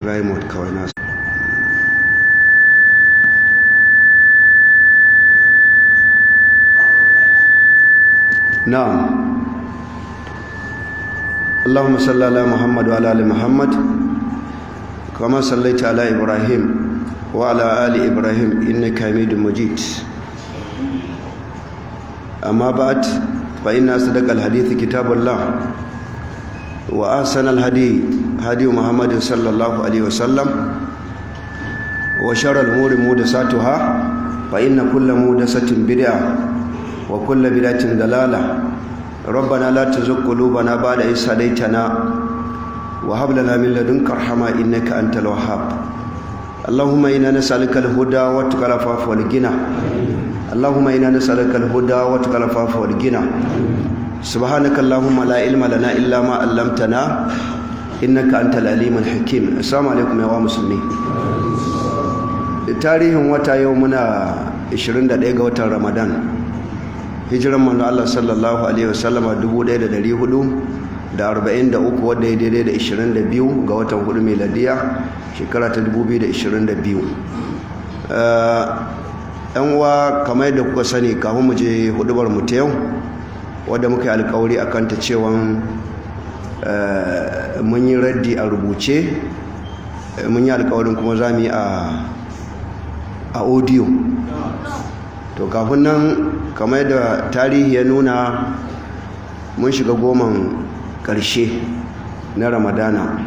Dry mode kawai na. Na'am. اللهم صل على محمد وعلى ال محمد كما صليت على ابراهيم وعلى ال ابراهيم انك حميد مجيد. اما بعد، فان اصدق الحديث كتاب الله، واحسن الهدي هدي محمد صلى الله عليه وسلم، وشر الامور محدثاتها، فان كل محدثه بدعه وكل بدعه ضلاله. ربنا لا تزغ قلوبنا بعد إذ هديتنا وهب لنا من لدنك رحمة إنك أنت الوهاب. اللهم إنا نسألك الهدى والتقى والعفاف والغنى. اللهم إنا نسألك الهدى والتقى والعفاف والغنى. سبحانك اللهم لا علم لنا إلا ما علمتنا إنك أنت العليم الحكيم. السلام عليكم يا مسلمين. Tarihin wata, yau muna 21 ga watan Ramadan, hijiran manzo Allah sallallahu alaihi wasallama 1443, wanda ya daidai da 22 ga watan 4, miladiya shekara ta 2022. Yan uwa, kamar yadda kuka sani, kafin mu je hudubar mu ta yau wadda muka yi alkawari akan ta cewa mun yi raddi a rubuce, mun yi alkawarin kuma za mu yi a audio. To, kafin nan, kamar yadda tarihi ya nuna, mun shiga 10n ƙarshe na Ramadana.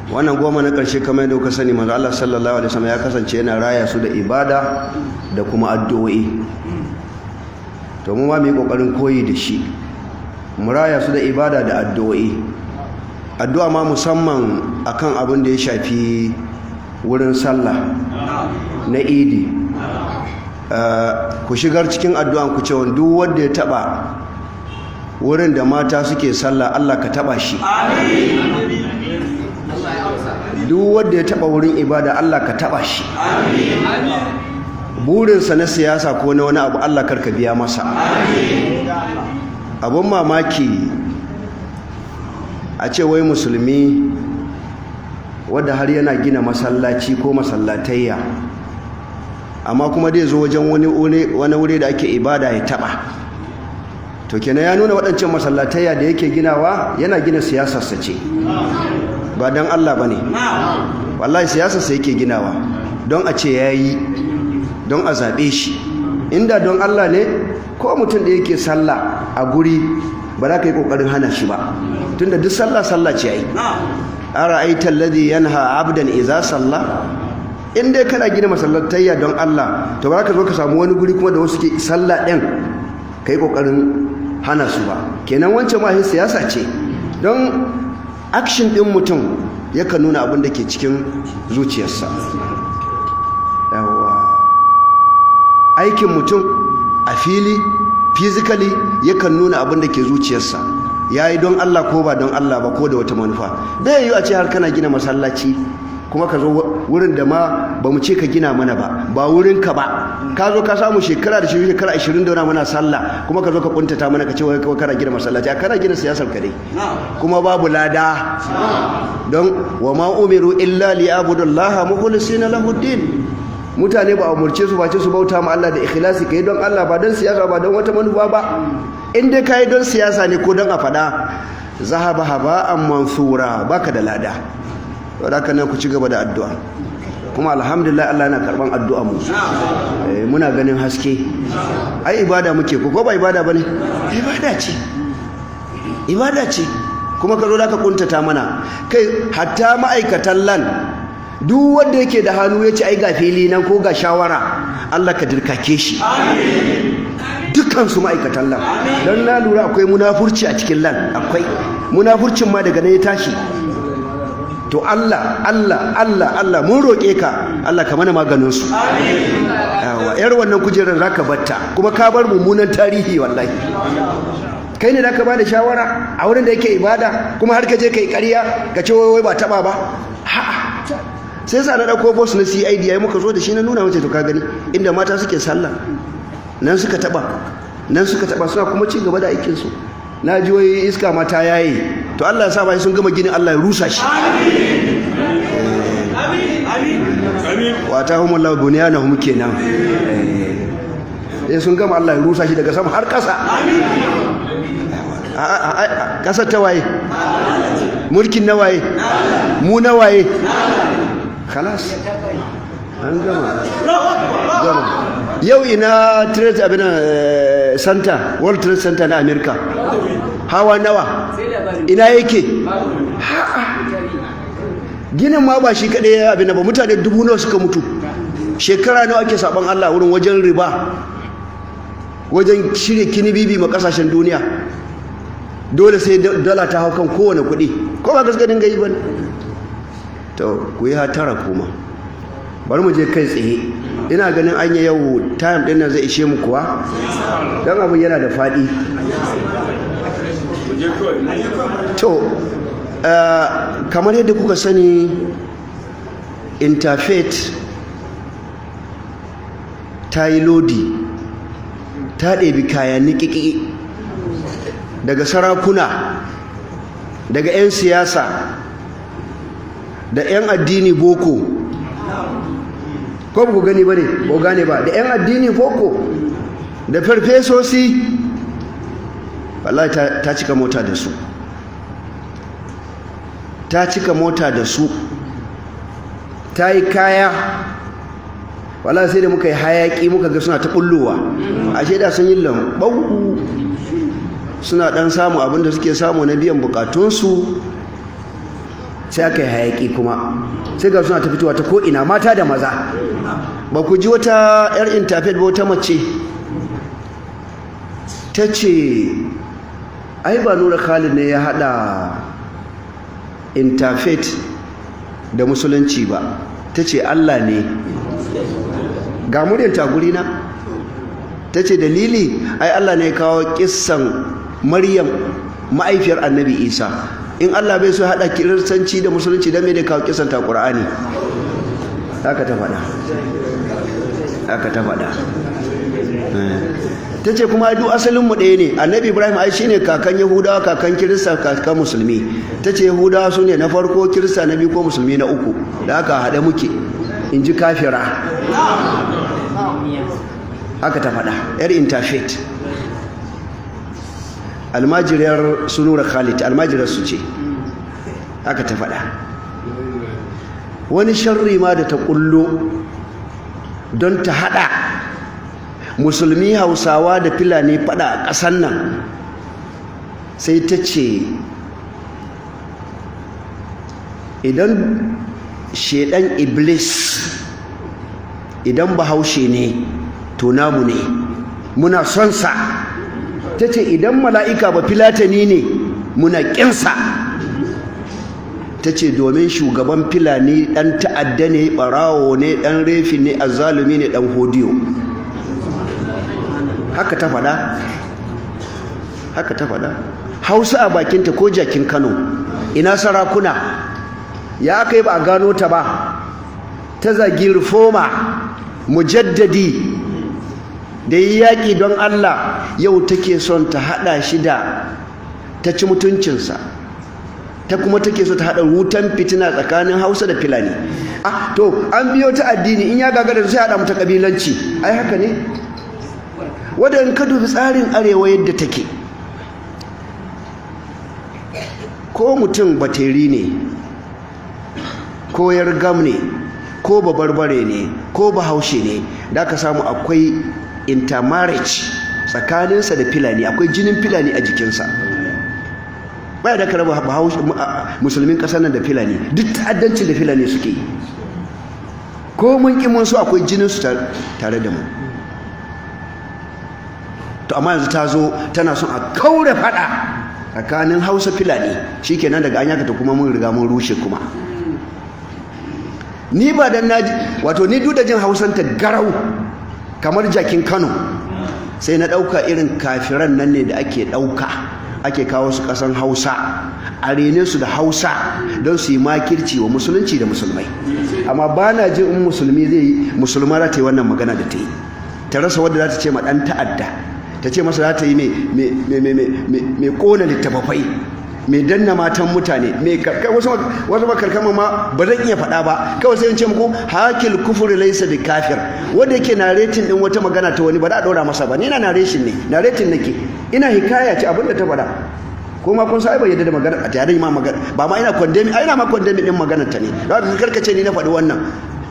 Wannan 10 na ƙarshe, kamar yadda kuka sani, manzo Allah sallallahu alaihi wasallam ya kasance yana raya su da ibada da kuma addu'o'i. To, mu ma mu yi kokarin koyi da shi, mu raya su da ibada da addu'o'i. Addu'a ma musamman akan abin da ya shafi wurin sallah na Idi. Ku shigar cikin addu'an ku cewa duk wanda ya taba wurin da mata suke sallah, Allah ka taba shi. Duk wanda ya taba wurin ibada, Allah ka taba shi. Burinsa na siyasa ko na wani abu, Allah karka biya masa. Abun mamaki a ce wai musulmi wadda har yana gina masallaci ko masallatayya, amma kuma dai zo wajen wani wuri da ake ibada ya taba. To, kenan ya nuna waɗancan masallatayya da yake ginawa, yana gina siyasarsa ce, ba don Allah ba ne. Wallahi siyasarsa yake ginawa don a ce ya yi, don a zaɓe shi. Inda don Allah ne, ko mutum da yake sallah a guri, ba za ka yi ƙoƙarin hana shi ba, tunda duk sallah sallah ce. Ai أرأيت الذي ينهى عبدا إذا صلى. In dai kana gina masallatayya don Allah, to ba ka zo ka samu wani guri kuma da wasu ke sallah ɗin ka yi ƙoƙarin hana su ba. Kenan wancan ma siyasa ce, don action ɗin mutum yakan nuna abin da ke cikin zuciyarsa. Yawa, aikin mutum a fili, physically, yakan nuna abin da ke zuciyarsa, ya yi don Allah ko ba don Allah ba, ko da wata manufa. Bai yi a ce har kana gina masallaci kuma ka zo wurin da ma ba mu ce ka gina mana ba, ba wurin ka ba, ka zo ka samu shekara da shekara 20 da wani muna sallah, kuma ka zo ka kuntata mana, ka ce wai kana gina masallaci. A kana gina siyasar ka dai, kuma babu lada, don وما أمروا إلا ليعبدوا الله مخلصين له الدين. Mutane ba a umurce su ba ce su bauta ma Allah da ikhlasi. Kai don Allah, ba don siyasa ba, don wata manufa ba. In dai kai don siyasa ne ko don a faɗa, ذهب هباء منثورا, baka da lada. Saboda haka nan ku ci gaba da addu'a. Kuma alhamdulillah, Allah yana karban addu'a mu. Muna ganin haske. Ai ibada muke, ko ba ibada bane? Ibada ce, ibada ce. Kuma ka zo da ka kuntata mana. Kai, hatta ma'aikatan lan, duk wanda yake da hannu ya ce ai ga fili nan ko ga shawara, Allah ka dirkake shi. Dukkan su ma'aikatan lan, don na lura akwai munafurci a cikin lan, akwai munafurcin ma daga nan ya tashi. To, Allah, Allah, Allah, Allah, mun roƙe ka, Allah ka mana maganin su. Yawa, yar wannan kujerar zaka batta, kuma ka bar mummunan tarihi. Wallahi kai ne zaka bada shawara a wurin da yake ibada, kuma har ka je kai ƙarya ka ce wai ba taba ba. Ha'a, sai sa na dauko boss na CID, yayi muka zo da shi, na nuna wace. To, ka gani inda mata suke sallah nan suka taba, nan suka taba, suna kuma ci gaba da aikin su. Na ji wai iska mata yayi. To, Allah ya sa bai sun gama ginin, Allah ya rusa shi. Atahumullahu bunyanahum kenan. Eh, sun gama, Allah ya rusa shi daga sama har ƙasa. Ƙasar ta waye? Mulkin na waye? Mu na waye? Khalas, an gama gama. Yau ina trade abin center, World Trade Center na America, hawa nawa? Ina yake? Ginin ma ba shi kaɗai abin ba, mutane 10,000 suka mutu. Shekara nawa ake saban Allah wurin wajen riba, wajen shirya kinibibi ma kasashen duniya? Dole sai dala ta hau kan kowane kuɗi, ko ba gaske dinga yi ba? To, ku yi hatara. Kuma bari mu je kai tsaye. Ina ganin an yi yau time ɗin nan zai ishe mu kuwa, don abin yana da faɗi. To, kamar yadda kuka sani, interfaith ta yi lodi, ta ɗebi kayan niƙiƙi daga sarakuna, daga 'yan siyasa da 'yan addini boko. Ko ba ku gani ba ne? Ba gane ba? Da 'yan addini boko da farfesosi, wallahi ta cika mota da su, ta cika mota da su, ta yi kaya. Wallahi sai da muka yi hayaki muka ga suna ta bullowa. Ashe da sun yi lambau, suna dan samu abin da suke samu na biyan bukatunsu. Sai aka yi hayaki kuma sai ga suna ta fitowa ta ko'ina, mata da maza. Ba ku ji wata 'yar interfaith ba, wata mace ta ce ai ba Nura Khalid ne ya hada interfaith da musulunci ba, ta ce Allah ne. Ga muryar taguri na. Ta ce dalili, ai Allah ne ya kawo kissan Maryam, ma'aifiyar Annabi Isa. In Allah bai so hada Kiristanci da musulunci, dan me da kawo kissan ta Qur'ani? Haka ta faɗa, haka ta faɗa. Ta ce kuma duk asalin mu ɗaya ne. Annabi Ibrahim ai shine kakan Yahudawa, kakan Kirista, kakan Musulmi. Ta ce Yahudawa su ne na farko, Kirista na biyu, ko Musulmi na uku, da aka haɗe muke, in ji kafira. Haka ta faɗa, yar interfaith, almajiriyar su Nura Khalid, almajirar su ce. Haka ta faɗa. Wani sharri ma da ta kullo don ta haɗa Musulmi Hausawa da Fulani faɗa a ƙasar nan, sai ta ce idan shedan Iblis, idan Bahaushe ne, to namu ne, muna son sa. Ta ce idan mala'ika ba Filatani ne, muna ƙinsa. Ta ce domin shugaban Filani ɗan ta'adda ne, ɓarawo ne, ɗan refi ne, azzalumi ne, ɗan hodiyo. Haka ta faɗa, haka ta faɗa. Hausa a bakinta ko jakin Kano. Ina sarakuna? Ya aka yi ba a gano ta ba? Ta zagi reformer, mujaddadi da yi yaƙi don Allah. Yau take son ta haɗa shi da ta ci mutuncinsa, ta kuma take so ta haɗa wutan fitina tsakanin Hausa da Fulani. Ah, to, an biyo ta addini, in ya gagara sai haɗa mu ta ƙabilanci. Ai haka ne. Wadda in ka dubi tsarin arewa yadda take, ko mutum Bateri ne, ko Yargam ne, ko Babarbare ne, ko Bahaushe ne, da ka samu akwai intermarriage tsakaninsa da Filani, akwai jinin Filani a jikinsa. Baya da ka raba Musulmin ƙasar nan da Filani, duk ta'addancin da Filani suke yi. Ko mun ƙi mun so, akwai jinin su tare da mu. To, amma yanzu ta zo tana son a kaure fada tsakanin Hausa Filani. Shikenan, daga an yaka ta kuma mun riga mun rushe. Kuma ni ba dan naji, wato ni duk da jin Hausanta garau kamar jakin Kano, sai na ɗauka irin kafiran nan ne da ake ɗauka ake kawo su ƙasan Hausa, a rene su da Hausa don su yi makirci wa musulunci da Musulmai. Amma ba na jin in Musulmi zai yi, Musulma za ta yi wannan magana da ta yi. Ta rasa wadda za ta ce ma ɗan ta'adda, ta ce masa za ta yi mai ƙona littafafai. Mai danna matan mutane, mai wasu makarkama ma ba zan iya faɗa ba. Kawai sai in ce muku hakil kufuri laysa bi kafir. Wanda yake narrating din wata magana ta wani, ba za a ɗora masa ba. Ni na narration ne, narrating nake, ina hikaya ce abinda ta faɗa. Ko ma kun sai bai yadda da magana a tare ma magana ba ma ina condemn, ai ina ma condemn din maganar ta ne. Don haka karkace ni na faɗi wannan.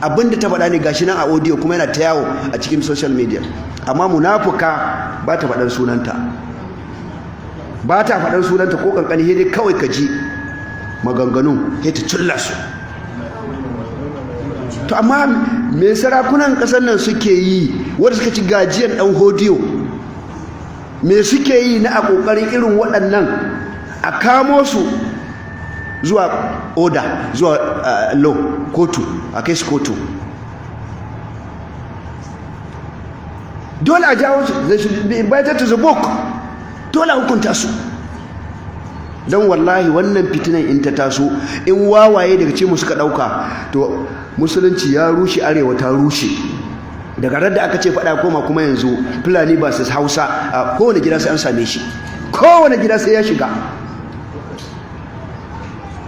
Abinda ta faɗa ne, gashi nan a audio kuma yana ta yawo a cikin social media. Amma munafuka ba ta faɗan sunanta, ba ta faɗan sunanta ko kankani, sai dai kawai ka ji maganganun, sai ta culla su. To amma me sarakunan ƙasar nan suke yi, wanda suka ci gajiyan ɗan hodiyo, me suke yi na a ƙoƙarin irin waɗannan a kamo su zuwa oda, zuwa law, kotu, a kai su kotu? Dole a jawo su. They should be invited to the book. Dole a hukunta su, don wallahi wannan fitinan in ta taso, in wawaye daga ce mu suka ɗauka, to musulunci ya rushe, arewa ta rushe. Daga radda aka ce faɗa koma kuma yanzu Fulani ba su Hausa, a kowane gida sai an same shi, kowane gida sai ya shiga.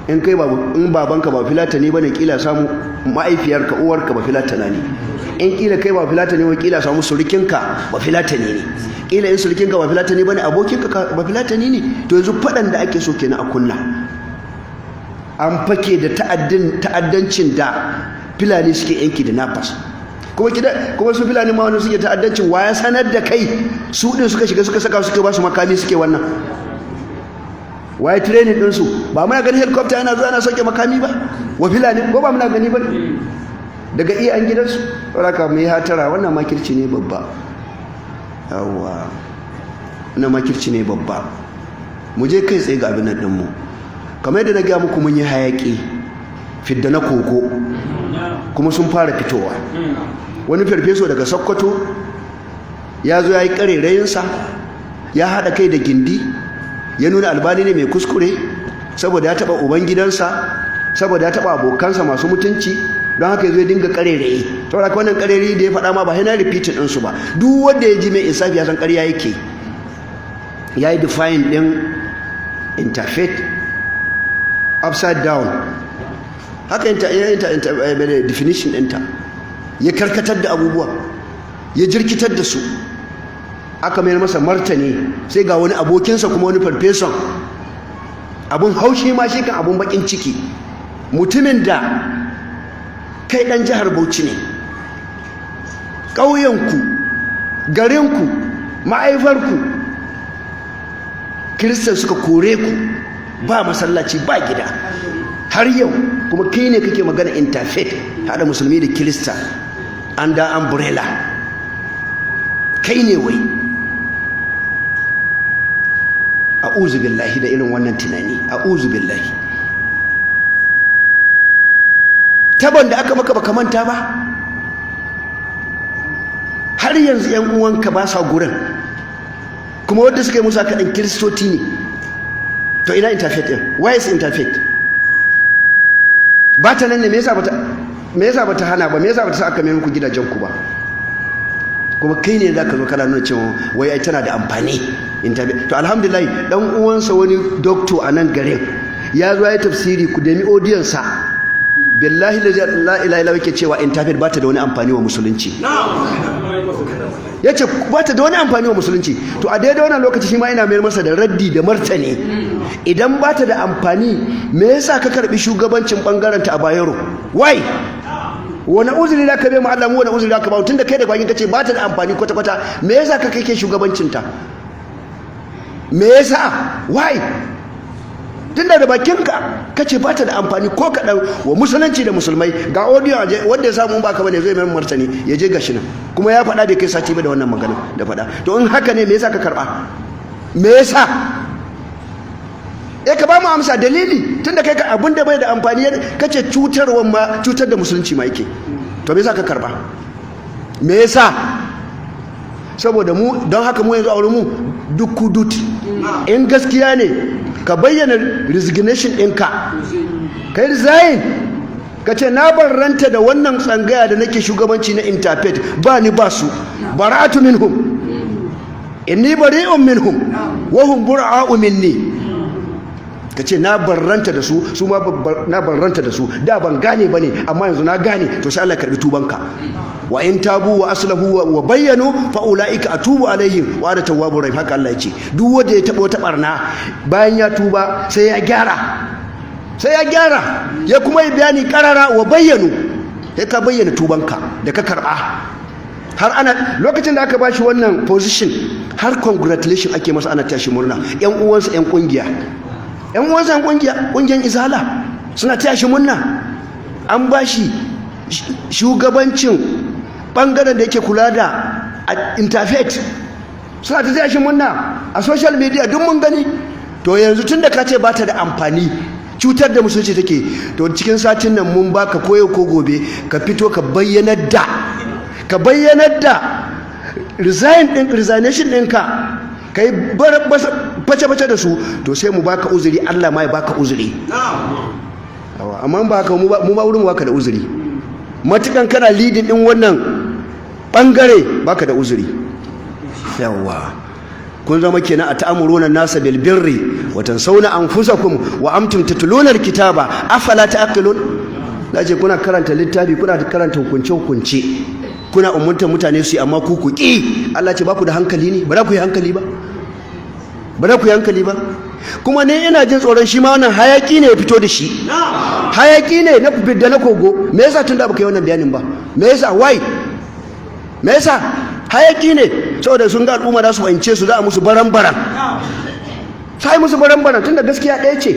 In kai in babanka ba Filatani bane, kila samu ma'aifiyarka, uwarka ba Filatana ne. In kila kai ba Filatani ba, kila samu surukinka ba Filatani ne. Kila in surukinka ba Filatani bane, abokinka ba Filatani ne. To yanzu faɗan da ake so kenan a kunna. An fake da ta'addancin da Fulani suke yanki da nafas kuma kida kuma su Fulani ma wani suke ta'addancin. Waya sanar da kai su din suka shiga, suka saka, suka ba su makami, suke wannan? Waye training din su? Ba muna gani helicopter yana zuwa yana sauke makami ba wa Fulani, ko ba muna gani ba daga iya an gidansu? Saboda mu yi hatara, wannan makirci ne babba. Yawwa, wannan makirci ne babba. Mu je kai tsaye ga abin nan ɗinmu. Kamar yadda na gaya muku, mun yi hayaki fidda na koko kuma sun fara fitowa. Wani farfeso daga Sokoto ya zo ya yi ƙarerayinsa, ya haɗa kai da gindi, ya nuna Albani ne mai kuskure saboda ya taɓa ubangidansa, saboda ya taɓa abokansa masu mutunci. Don haka ya zo ya dinga ƙarerayi. Saboda haka wannan ƙarerayi da ya faɗa ma ba yana repeating ɗinsu ba. Duk wanda ya ji mai insafi ya san ƙarya yake. Ya yi define ɗin interfaith upside down. Haka inter definition ɗinta, ya karkatar da abubuwa, ya jirkitar da su. Aka mayar masa martani, sai ga wani abokinsa kuma, wani farfeson. Abun haushi ma shi kan abun bakin ciki, mutumin da kai ɗan jihar Bauchi ne, ƙauyenku, garinku, ma'aifarku, Kiristan suka kore ku, ba masallaci, ba gida har yau, kuma kai ne kake magana interfaith, haɗa musulmi da Kirista under umbrella. Kai ne wai? A'udhu billahi da irin wannan tunani, a'udhu billahi. Tabon da aka maka baka manta ba, har yanzu yan uwanka ba sa gurin, kuma wanda suka yi musa kaɗan Kiristoti ne. To ina interfaith ɗin? Why is interfaith ba ta nan ne? Me yasa bata hana ba? Me yasa bata sa aka mai muku gidajen ku ba? Kuma kai ne zaka zo kana nuna cewa wai ai tana da amfani, interfaith. To alhamdulillah, dan uwansa wani doctor a nan garin ya zo ya yi tafsiri, ku demi audience sa, billahi la ilaha illa yake cewa interfaith ba ta da wani amfani wa musulunci. Yace ba ta da wani amfani wa musulunci. To a daidai wannan lokaci shi ma ina mayar masa da raddi da martani. Idan ba ta da amfani, me yasa ka karbi shugabancin bangaren ta a Bayero? Why? Wani uzuri da ka bai mu Allah mu? Wani uzuri da ka ba, tunda kai da bakin kace ba ta da amfani kwata kwata? Me yasa ka kai shugabancin ta? Me yasa? Why? Tunda da bakinka kace ba ta da amfani ko kaɗan wa musulunci da musulmai. Ga audio wanda ya samu, ba ka bane zai mai martani, ya je. Gashi nan kuma ya faɗa, bai kai sati ba da wannan magana da faɗa. To in haka ne, me yasa ka karɓa? Me yasa? Eh, ka ba mu amsa, dalili. Tunda kai ka abin da bai da amfani kace cutarwa ma, cutar da musulunci ma yake, to me yasa ka karɓa? Me yasa? Saboda mu, don haka mu yanzu a wurin mu duk kudut. In gaskiya ne, ka bayyana resignation ɗinka, ka yi resign, ka ce na barranta da wannan tsangaya da nake shugabanci na interfaith, ba ni ba su, bara'atu minhum, inni bari'un minhum wa hum bura'u minni. Ka ce na barranta da su, su ma na barranta da su. Da ban gane bane, amma yanzu na gane. To sai Allah karbi tubanka. وإن تابوا وأصلحوا وبينوا فأولئك أتوب عليهم وأنا التواب الرحيم. Haka Allah ya ce, duk wanda ya taba wata barna, bayan ya tuba sai ya gyara, sai ya gyara, ya kuma yi bayani karara. وبينوا, sai ka bayyana tubanka da ka karba. Har ana lokacin da aka bashi wannan position, har congratulation ake masa, ana tashi murna. Yan uwansa yan kungiya, yan uwansa yan kungiya, kungiyan Izala suna tashi murna an bashi shugabancin bangaren da yake kula da interfaith. Suna ta tashi murna a social media, duk mun gani. To yanzu tun da ka ce ba ta da amfani, cutar da musulunci take, to cikin satin nan mun baka koyo ko gobe, ka fito ka bayyanar da resign din, resignation ɗinka, ka yi face-face da su. To sai mu baka uzuri, Allah ma ya baka uzuri. Amma ba haka, mu ma wurin baka da uzuri. Matukan kana leading din wannan bangare, baka da uzuri. Yawa, kun zama kenan أتأمرون الناس بالبر وتنسون أنفسكم وأنتم تتلون الكتاب أفلا تعقلون. Nace kuna karanta littafi, kuna karanta hukunce hukunce, kuna umurtar mutane su yi, amma ku ku ki. Allah ce ba ku da hankali ne? Ba za ku yi hankali ba? Ba za ku yi hankali ba? Kuma ne ina jin tsoron shi ma wannan hayaki ne ya fito da shi, hayaki ne na bidda na kogo. Me yasa tun da baka yi wannan bayanin ba? Me yasa? Why? Me yasa? Hayaki ne, saboda sun ga al'umma za su fahimce su, za a musu baran-baran, sai musu baran-baran. Tunda gaskiya ɗaya ce,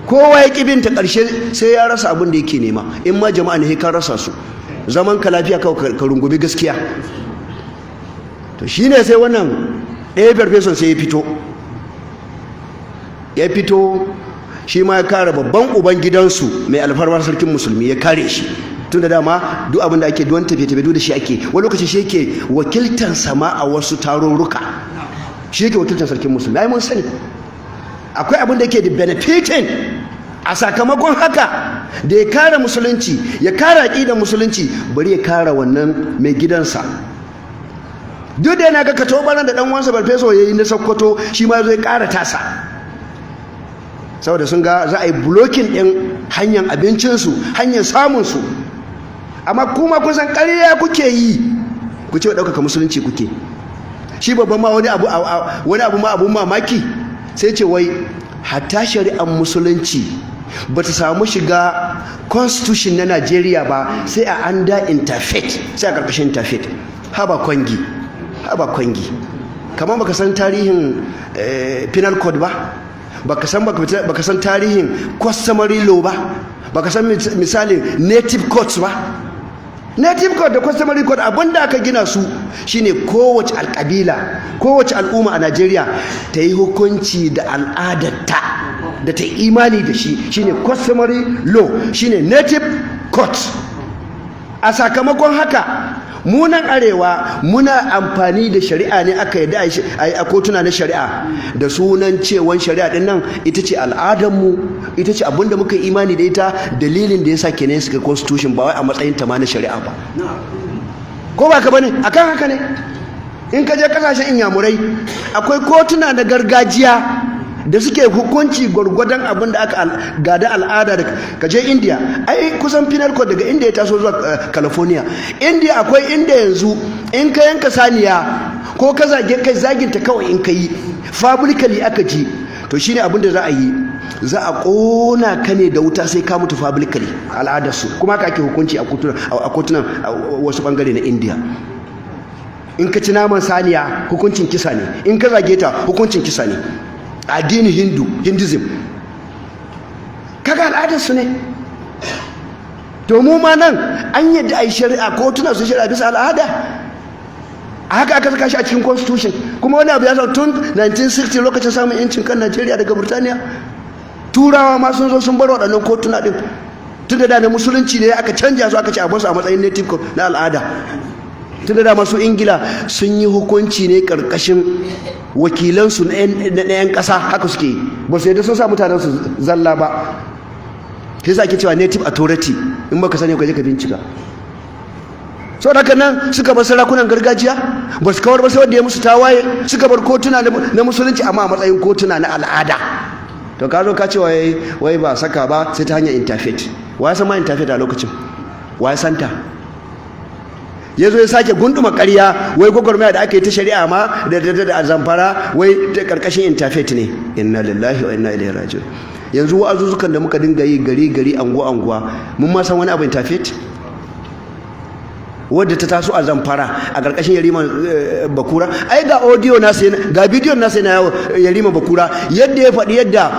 kowa ya ƙi binta, ƙarshe sai ya rasa abin da yake nema. In ma jama'a ne ka rasa su, zaman ka lafiya kawai ka rungumi gaskiya. To shine sai wannan ɗaya farfeson sai ya fito, ya fito shi ma ya kare babban uban gidansu, mai alfarmar Sarkin Musulmi, ya kare shi. Tun da dama duk abin da ake duwan tafiye-tafiye duk da shi ake. Wani lokaci shi yake wakiltan sama a wasu tarurruka, shi yake wakiltan Sarkin Musulmi. Ai mun sani akwai abin da yake da benefiting a sakamakon haka, da ya kare musulunci, ya kare aƙidar musulunci, bari ya kare wannan mai gidansa. Duk da yana ga katobaran da ɗan uwansa farfeso ya yi na Sokoto, shi ma zai ƙara tasa, saboda sun ga za a yi blocking ɗin hanyar abincinsu, hanyar samunsu. Amma kuma kun san ƙarya kuke yi, ku ce ɗaukaka musulunci kuke. Shi babban ma wani abu ma abun mamaki, sai ce wai hatta shari'ar musulunci ba ta samu shiga constitution na Najeriya ba sai a under interfaith, sai a ƙarƙashin interfaith. Haba kwangi, haba kwangi, kamar baka san tarihin penal code ba, baka san tarihin customary law ba, baka san misalin native courts ba. Native court da customary court, abinda aka gina su shine kowace alƙabila, kowace al'umma a Najeriya ta yi hukunci da al'adarta da ta imani da shi. Shine customary law, shine native court. A sakamakon haka, munan arewa muna amfani da shari'a ne, aka yadda a kotuna na shari'a, da sunan cewan shari'a din nan ita ce al'adarmu, ita ce abinda muka imani da ita. Dalilin da yasa kenan suka constitution, ba wai a matsayin ta ma na shari'a ba. Ko ba ka bane? Akan haka ne, in ka je kasashen inyamurai, akwai kotuna na gargajiya da suke hukunci gwargwadon abin da aka gada al'ada. Da ka je India, ai kusan penal code daga India ya taso zuwa California. India akwai inda yanzu in ka yanka saniya ko ka zage kai, zaginta kawai in ka yi publicly aka ji, to shine abin da za a yi, za a ƙona ka ne da wuta sai ka mutu publicly, al'adarsu. Kuma haka ake hukunci a kotunan wasu bangare na India. In ka ci naman saniya, hukuncin kisa ne. In ka zage ta, hukuncin kisa ne. Addinin Hindu, Hinduism, kaga al'adarsu ne. To mu ma nan an yadda a yi shari'a, kotuna su shari'a bisa al'ada. A haka aka saka shi a cikin constitution. Kuma wani abu ya sa tun 1960, lokacin samun yancin kan Najeriya daga Burtaniya, Turawa ma sun zo sun bar waɗannan kotuna ɗin. Tun da na musulunci ne, aka canja su, aka ce a basu a matsayin native court na al'ada. Tun da masu Ingila sun yi hukunci ne ƙarƙashin wakilansu na 'yan ƙasa, haka suke, ba su yadda sun sa mutanen su zalla ba. Sai sa ake cewa native authority. In baka sani, ka je ka bincika. Sau da nan suka bar sarakunan gargajiya, ba su kawar ba sai wanda ya musu tawaye. Suka bar kotuna na musulunci, amma a matsayin kotuna na al'ada. To ka zo ka ce wai ba saka ba sai ta hanyar interfaith. Wa ya san ma interfaith a lokacin? Wa ya santa? Ya zo ya sake gunduma ƙarya, wai gwagwarmaya da aka yi ta shari'a ma da Zamfara, wai ta ƙarƙashin interfaith ne. Inna lillahi wa inna ilaihi raji'un. Yanzu wa'azuzzukan da muka dinga yi gari gari, anguwa anguwa, mun ma san wani abu interfaith wadda ta taso a Zamfara a ƙarƙashin Yariman Bakura? Ai ga audio na sai, ga bidiyon na sai na yawo, Yariman Bakura yadda ya faɗi yadda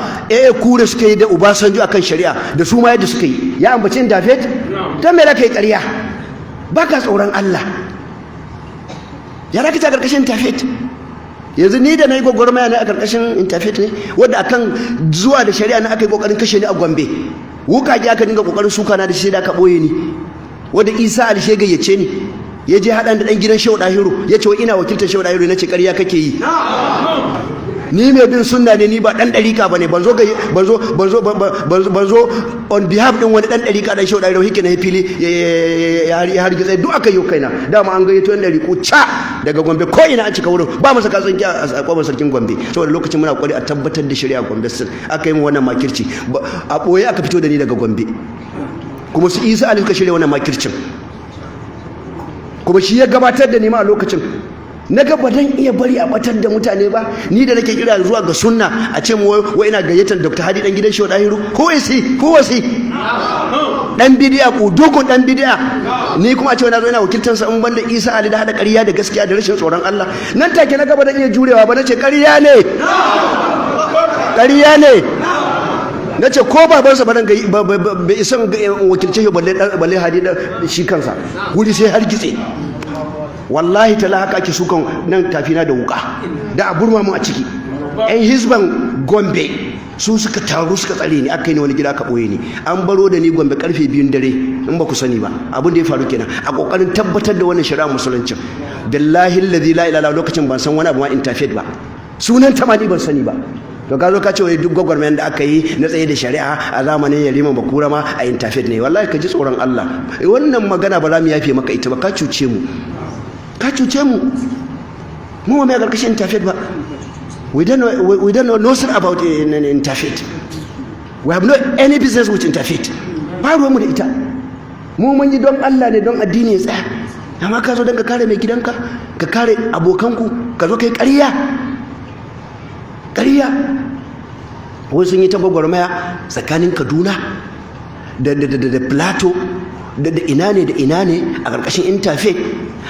Kure suka yi da Obasanjo akan shari'a, da su ma yadda suka yi. Ya ambaci interfaith? Don me da kai ƙarya? Baka tsoron Allah? Ya raka ta ƙarƙashin interfaith? Yanzu ni da na yi gwagwarmaya ne a ƙarƙashin interfaith ne, wadda akan zuwa da shari'a na aka yi ƙoƙarin kashe ni a Gombe, wukaki aka dinga ƙoƙarin suka na da shi, da aka ɓoye ni, wadda Isa Alishe gayyace ni, ya je haɗan da ɗan gidan Shehu Ɗahiru, ya ce wa ina wakiltar Shehu Ɗahiru. Na ce ƙarya kake yi, ni mai bin sunna ne, ni ba ɗan ɗarika ba ne. Ban zo ban zo ban zo ban zo on behalf ɗin wani ɗan ɗarika ɗan Shehu Ɗahiru. Hike na fili ya hargitse duk aka yi kaina. Dama an gayyato ɗan ɗariku ca daga Gombe, ko ina an cika wurin, ba masa katsanki a kwamar sarkin Gombe, saboda lokacin muna kwari a tabbatar da shari'a Gombe. Sun aka yi mu wannan makirci a ɓoye, aka fito da ni daga Gombe. Kuma su Isa Ali suka shirya wannan makircin, kuma shi ya gabatar da ni ma a lokacin. Na ga ba dan iya bari a batar da mutane ba. Ni da nake kira zuwa ga sunna, a ce mu wai ina gayyatar Dr. Hadi, dan gidan Shehu Dahiru. Who is he? Who was he? Dan bidiya ko dogon dan bidiya. Ni kuma a ce na zo ina wakiltar sa, in banda Isa Ali da hada ƙarya da gaskiya da rashin tsoron Allah. Nan take na ga ba dan iya jurewa ba, nace ƙarya ne, ƙarya ne. Na ce ko babansa ba bai isan wakilce shi, balle Hadi da shi kansa. Wuri sai har gitse. Wallahi tala haka ake sukan nan tafina da wuka da a burma mu a ciki. Yan hizban Gombe su suka taru suka tsare ni, aka yi ni wani gida aka ɓoye ni. An baro da ni Gombe karfe 2n dare, in ba ku sani ba. Abin da ya faru kenan a kokarin tabbatar da wannan shari'a Musuluncin. Billahi allazi la ilaha, lokacin ban san wani abu ma interfaith ba, sunan ta ma ni ban sani ba. To ka zo ka ce wai duk gwagwarmayar da aka yi na tsaye da shari'a a zamanin Yariman Bakura ma a interfaith ne. Wallahi ka ji tsoron Allah. Wannan magana ba za mu yafe maka ita ba. Ka cuce mu, ka cuce mu. Mu ba mai karkashin interfaith ba. We don't know nothing about interfaith. We have no any business with interfaith. Ba ruwanmu da ita. Mu mun yi don Allah ne, don addini ya tsaya. Amma ka zo don ka kare mai gidanka, ka kare abokanku, ka zo kai ƙarya, ƙarya. Wai sun yi ta gwagwarmaya tsakanin Kaduna da Plateau da ina ne da ina ne a ƙarƙashin interfaith,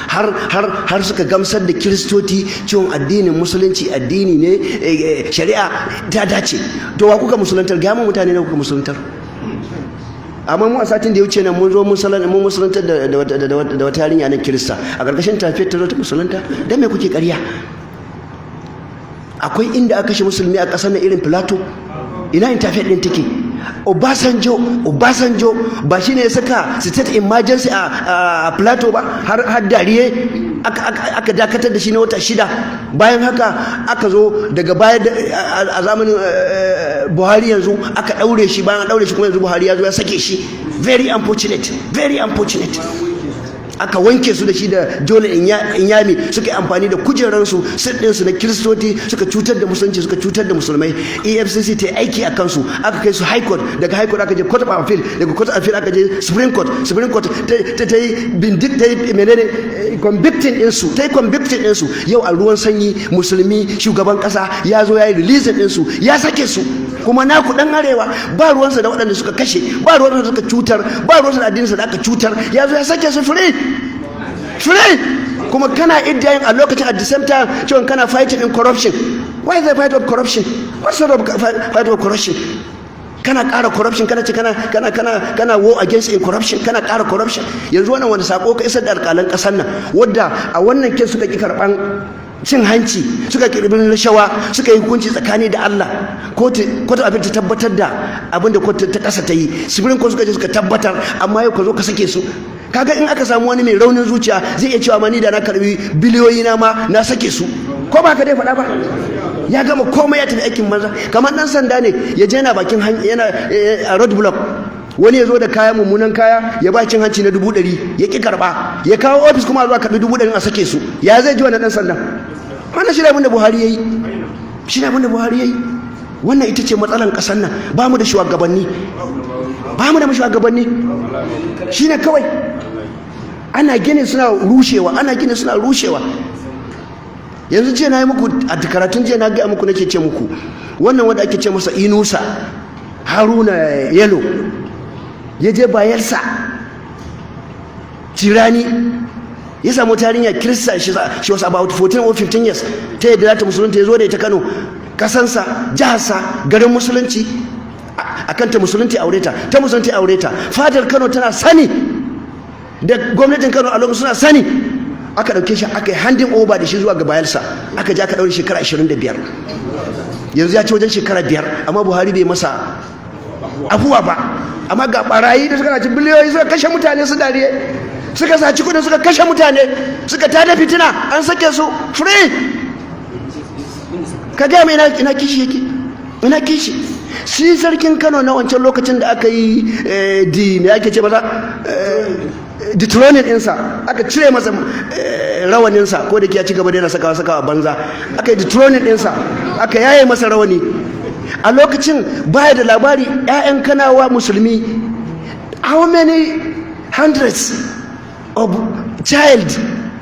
har suka gamsar da Kiristoci cewa addinin Musulunci addini ne, shari'a ta dace. To wa kuka musulantar? Ga mu mutane ne kuka musuluntar? Amma mu a satin da ya wuce nan mun zo mun musulantar da wata yarinya nan Kirista a ƙarƙashin tafiyar ta zo ta musulunta. Dan me kuke ƙarya? Akwai inda aka kashe musulmi a ƙasar na irin Plateau? Ina interfaith din take? Obasanjo, Obasanjo ba shi ne ya saka state emergency a Plateau ba? Har Dariye aka dakatar da shi na wata 6. Bayan haka aka zo daga baya a zamanin Buhari yanzu aka daure shi. Bayan an daure shi kuma, yanzu Buhari ya zo ya sake shi. Very unfortunate, very unfortunate. Aka wanke su da shi da Jole Inyami, suka yi amfani da kujeransu, ɗinsu na Kiristoti, suka cutar da Musulunci, suka cutar da Musulmai. EFCC ta yi aiki a kansu, aka kai su High Court. Daga High Court aka je Court of Appeal, daga Court of Appeal aka je Supreme Court. Supreme Court ta yi bindik, ta yi menene, convicting ɗinsu, ta yi convicting ɗinsu. Yau a ruwan sanyi musulmi shugaban ƙasa ya zo ya yi releasing ɗinsu, ya sake su. Kuma naku dan arewa ba ruwansa da waɗanda suka kashe, ba ruwansa da suka cutar, ba ruwansa da addininsa da aka cutar. Ya zo ya sake su free, free. Kuma kana iddayin a lokacin, at the same time, cewa kana fighting in corruption. Why is the fight of corruption? What sort of fight of corruption? Kana ƙara corruption, kana ce kana war against in corruption, kana ƙara corruption. Yanzu wannan wanda sako ka isar da alƙalan ƙasar nan, wadda a wannan case suka ki karɓan cin hanci, suka kirbi rashawa, suka yi hukunci tsakani da Allah? Kotu abin ta tabbatar da abin da kotu ta kasa ta yi, Supreme Court suka je suka tabbatar. Amma yau ka zo ka sake su. Kaga in aka samu wani mai raunin zuciya zai iya cewa ma ni da na karbi biliyoyi na ma na sake su. Ko ba ka dai faɗa ba? Ya gama komai, ya tafi aikin banza. Kamar dan sanda ne ya je yana bakin yana a road block, wani ya zo da kaya, mummunan kaya, ya ba cin hanci na 100,000, ya ƙi karɓa, ya kawo ofis, kuma a zuwa karɓi 100,000 a sake su. Ya zai ji wannan ɗan sandan? Wannan shi ne abin da Buhari ya yi, shi ne abin da Buhari ya yi. Wannan ita ce matsalan ƙasar nan. Ba mu da shugabanni, ba mu da shugabanni, shine kawai. Ana gini suna rushewa, ana gini suna rushewa. Yanzu jiya na yi muku a karatun jiya, na gaya muku, nake ce muku wannan wanda ake ce masa Inusa Haruna Yelo, ya je Bayelsa Cirani, ya samu yarinya Kirista, she was about 14 or 15 years, ta yadda za ta musulunta, ya zo da ita Kano, kasansa, jiharsa, garin musulunci, akan ta musulunci aure ta, ta musulunci aure ta. Fadar Kano tana sani, da gwamnatin Kano a lokacin suna sani. Aka dauke shi, aka yi handing over da shi zuwa ga Bayelsa, aka je aka daure shekara 25. Yanzu ya ci wajen shekara 5, amma Buhari bai masa afuwa ba. Amma ga barayi da suka ci biliyoyi, suka kashe mutane, su dariye, suka saci kudin, suka kashe mutane, suka tada fitina, an sake su free. Ka gaya mai ina kishi yake? Ina kishi? Shi sarkin Kano na wancan lokacin da aka yi di me ake ce maza, dethroning ɗinsa, aka cire masa rawaninsa, ko da ke ya ci gaba da yana sakawa sakawa banza. Aka yi dethroning ɗinsa, aka yaye masa rawani. A lokacin baya da labari 'ya'yan Kanawa musulmi, how many hundreds of child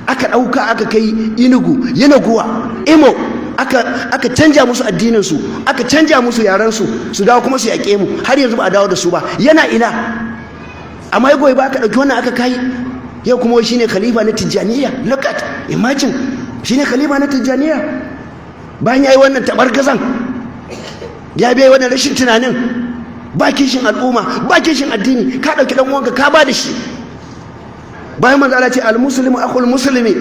aka ɗauka aka kai Inugu, Yenagoa, Imo, aka canja musu addininsu, aka canja musu yarensu, su dawo kuma su yaƙe mu. Har yanzu ba a dawo da su ba. Yana ina? Amma ya goyi ba aka ɗauki wannan aka kai. Yau kuma shine khalifa na Tijjaniya. Look at, imagine, shine khalifa na Tijjaniya bayan ya yi wannan tabargazan, ya biya wannan rashin tunanin. Ba kishin al'umma, ba kishin addini. Ka ɗauki ɗan uwanka ka ba da shi, bayan manzo Allah ce: "Al-muslimu akhul muslimi,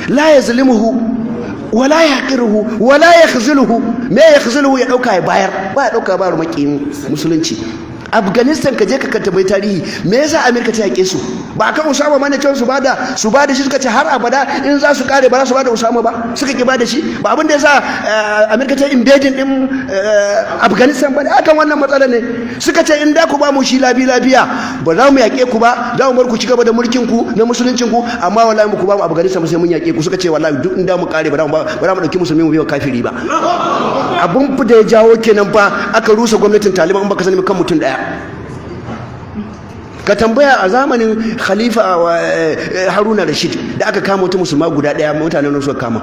la yazlimuhu wa la yaqiruhu wa la yakhziluhu." Me yakhziluhu? Ya dauka ya bayar, ba ya dauka bayar makiyin musulunci. Afghanistan, ka je ka tambayi tarihi, me yasa Amerika ta yake su? Ba akan Usama ma ne? Cewa su bada shi, suka ce har abada in za su kare ba za su bada Usama ba, suka ki bada shi. Ba abin da yasa Amerika ta invading din Afghanistan ba ne? Akan wannan matsala ne. Suka ce in da ku ba mu shi labi lafiya, ba za mu yake ku ba, za mu bar ku ci gaba da mulkin ku na musuluncin ku, amma wallahi mu ku ba mu Afghanistan sai mun yake ku. Suka ce wallahi duk inda mu kare, ba za mu dauki musulmi mu biyo kafiri ba. Abun da ya jawo kenan fa aka rusa gwamnatin Taliban, in baka sani, kan mutum daya. Ka tambaya a zamanin Khalifa Haruna Rashid, da aka kama wata musulma guda daya, mutanen nan suka kama,